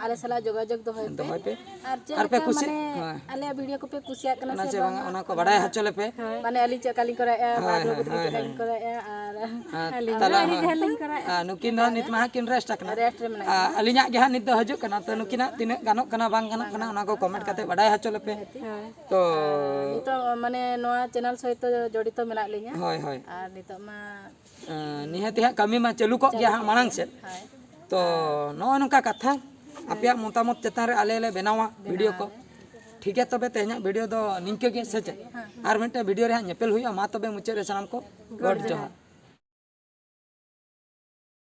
ᱟᱞᱮ ᱥᱟᱞᱟᱜ ᱡᱳᱜᱟᱡᱳᱜᱽ ᱫᱚᱦᱚᱭ ᱯᱮ᱾ ᱫᱚᱦᱚᱭ ᱯᱮ᱾ ᱟᱨ ᱪᱮᱫ ᱟᱨ ᱯᱮ ᱞᱮᱠᱟ ᱠᱩᱥᱤ-, ᱢᱟᱱᱮ ᱦᱳᱭ᱾ ᱟᱞᱮᱭᱟᱜ ᱵᱷᱤᱰᱤᱭᱳ ᱠᱚᱯᱮ ᱠᱩᱥᱤᱭᱟᱜ ᱠᱟᱱᱟ ᱚᱱᱟ ᱥᱮ ᱪᱮ ᱵᱟᱝᱟ, ᱵᱟᱝᱟ? ᱚᱱᱟ ᱠᱚ ᱵᱟᱰᱟᱭ ᱦᱚᱪᱚ ᱞᱮᱯᱮ᱾ ᱦᱳᱭ᱾ ᱢᱟᱱᱮ ᱟᱹᱞᱤᱧ ᱪᱮᱫ ᱞᱮᱠᱟ ᱞᱤᱧ ᱠᱚᱨᱟᱣᱮᱫᱼᱟ, ᱦᱳᱭ, ᱵᱟᱹᱵᱩ ᱦᱳᱭ, ᱛᱟᱹᱠᱤᱱ ᱦᱳᱭ, ᱪᱮᱫ ᱞᱮᱠᱟ ᱦᱳᱭ᱾ ᱠᱤᱱ ᱠᱚᱨᱟᱣᱮᱫᱼᱟ, ᱟᱨ ᱟᱨ ᱟᱹᱞᱤᱧ ᱛᱟᱞᱟ ᱦᱚᱸ ᱟᱹᱰᱤ ᱦᱚᱸ᱾ ᱰᱷᱮᱨ ᱞᱤᱧ ᱠᱚᱨᱟᱣᱮᱫᱼᱟ᱾ ᱟᱨ ᱱᱩᱠᱤᱱ ᱫᱚ ᱱᱤᱛ ᱢᱟ ᱦᱟᱸᱜ ᱠᱤᱱ ᱨᱮᱥᱴ ᱟᱠᱟᱱᱟ᱾ ᱨᱮᱥᱴ ᱨᱮ ᱢᱮᱱᱟᱜ ᱟᱨ ᱠᱤᱱᱟ᱾ ᱟᱹᱞᱤᱧᱟᱜ ᱜᱮ ᱦᱟᱸᱜ ᱱᱤᱛ ᱫᱚ ᱦᱤᱡᱩᱜ ᱠᱟᱱᱟ, ᱛᱚ ᱱᱩᱠᱤᱱᱟᱜ ᱛᱤᱱᱟᱹᱜ ᱜᱟᱱᱚᱜ ᱠᱟᱱᱟ ᱵᱟᱝ ᱜᱟᱱᱚᱜ ᱠᱟᱱᱟ, ᱚᱱᱟ ᱠᱚ ᱠᱚᱢᱮᱱᱴ ᱠᱟᱛᱮ ᱵᱟᱰᱟᱭ ᱦᱚᱪᱚ ᱞᱮᱯᱮ᱾ ᱦᱳᱭ᱾ ᱛᱚ ᱟᱨ ᱱᱤᱛᱚᱜ ᱢᱟᱱᱮ ᱱᱚᱣᱟ ᱪᱮᱱᱮᱞ ᱥᱚᱦᱤᱛ ᱡᱚᱲᱤᱛᱚ ᱢᱮᱱᱟᱜ ᱞᱤᱧᱟ᱾ ᱦᱳᱭ, ᱦᱳᱭ᱾ ᱟᱨ ᱱᱤᱛᱚᱜ ᱢᱟ ᱟᱸ, ᱱᱤᱦᱟᱹᱛᱤ ᱦᱟᱸᱜ ᱠᱟᱹᱢᱤ ᱢᱟ ᱪᱟᱹᱞᱩ ᱠᱚᱜ ᱜᱮᱭᱟ ᱦᱟᱸᱜ ᱢᱟᱲᱟᱝ ᱥᱮᱫ᱾ ᱦᱳᱭ᱾ ᱛᱚ ᱱᱚᱜᱼᱚ ᱱᱚᱝᱠᱟ ᱠᱟᱛᱷᱟ, ᱟᱯᱮᱭᱟᱜ ᱢᱚᱛᱟᱢᱚᱛ ᱪᱮᱛᱟᱱ ᱨᱮ ᱟᱞᱮ ᱞᱮ ᱵᱮᱱᱟᱣᱟ ᱵᱷᱤᱰᱤᱭᱳ ᱠᱚ᱾ ᱴᱷᱤᱠ ᱜᱮᱭᱟ, ᱛᱚᱵᱮ ᱛᱮᱦᱮᱧᱟᱜ ᱵᱷᱤᱰᱤᱭᱳ ᱫᱚ ᱱᱤᱝᱠᱟᱹ ᱜᱮ, ᱥᱮ ᱪᱮᱫ? ᱟᱨ ᱢᱤᱫᱴᱮᱱ ᱵᱷᱤᱰᱤᱭᱳ ᱨᱮ ᱦᱟᱸᱜ ᱧᱮᱯᱮᱞ ᱦᱩᱭᱩᱜᱼᱟ᱾ ᱢᱟ ᱛᱚᱵᱮ ᱢᱩᱪᱟᱹᱫ ᱨᱮ ᱥᱟᱱᱟᱢ ᱠᱚ ᱜᱚᱰ ᱡᱚᱦᱟᱨ᱾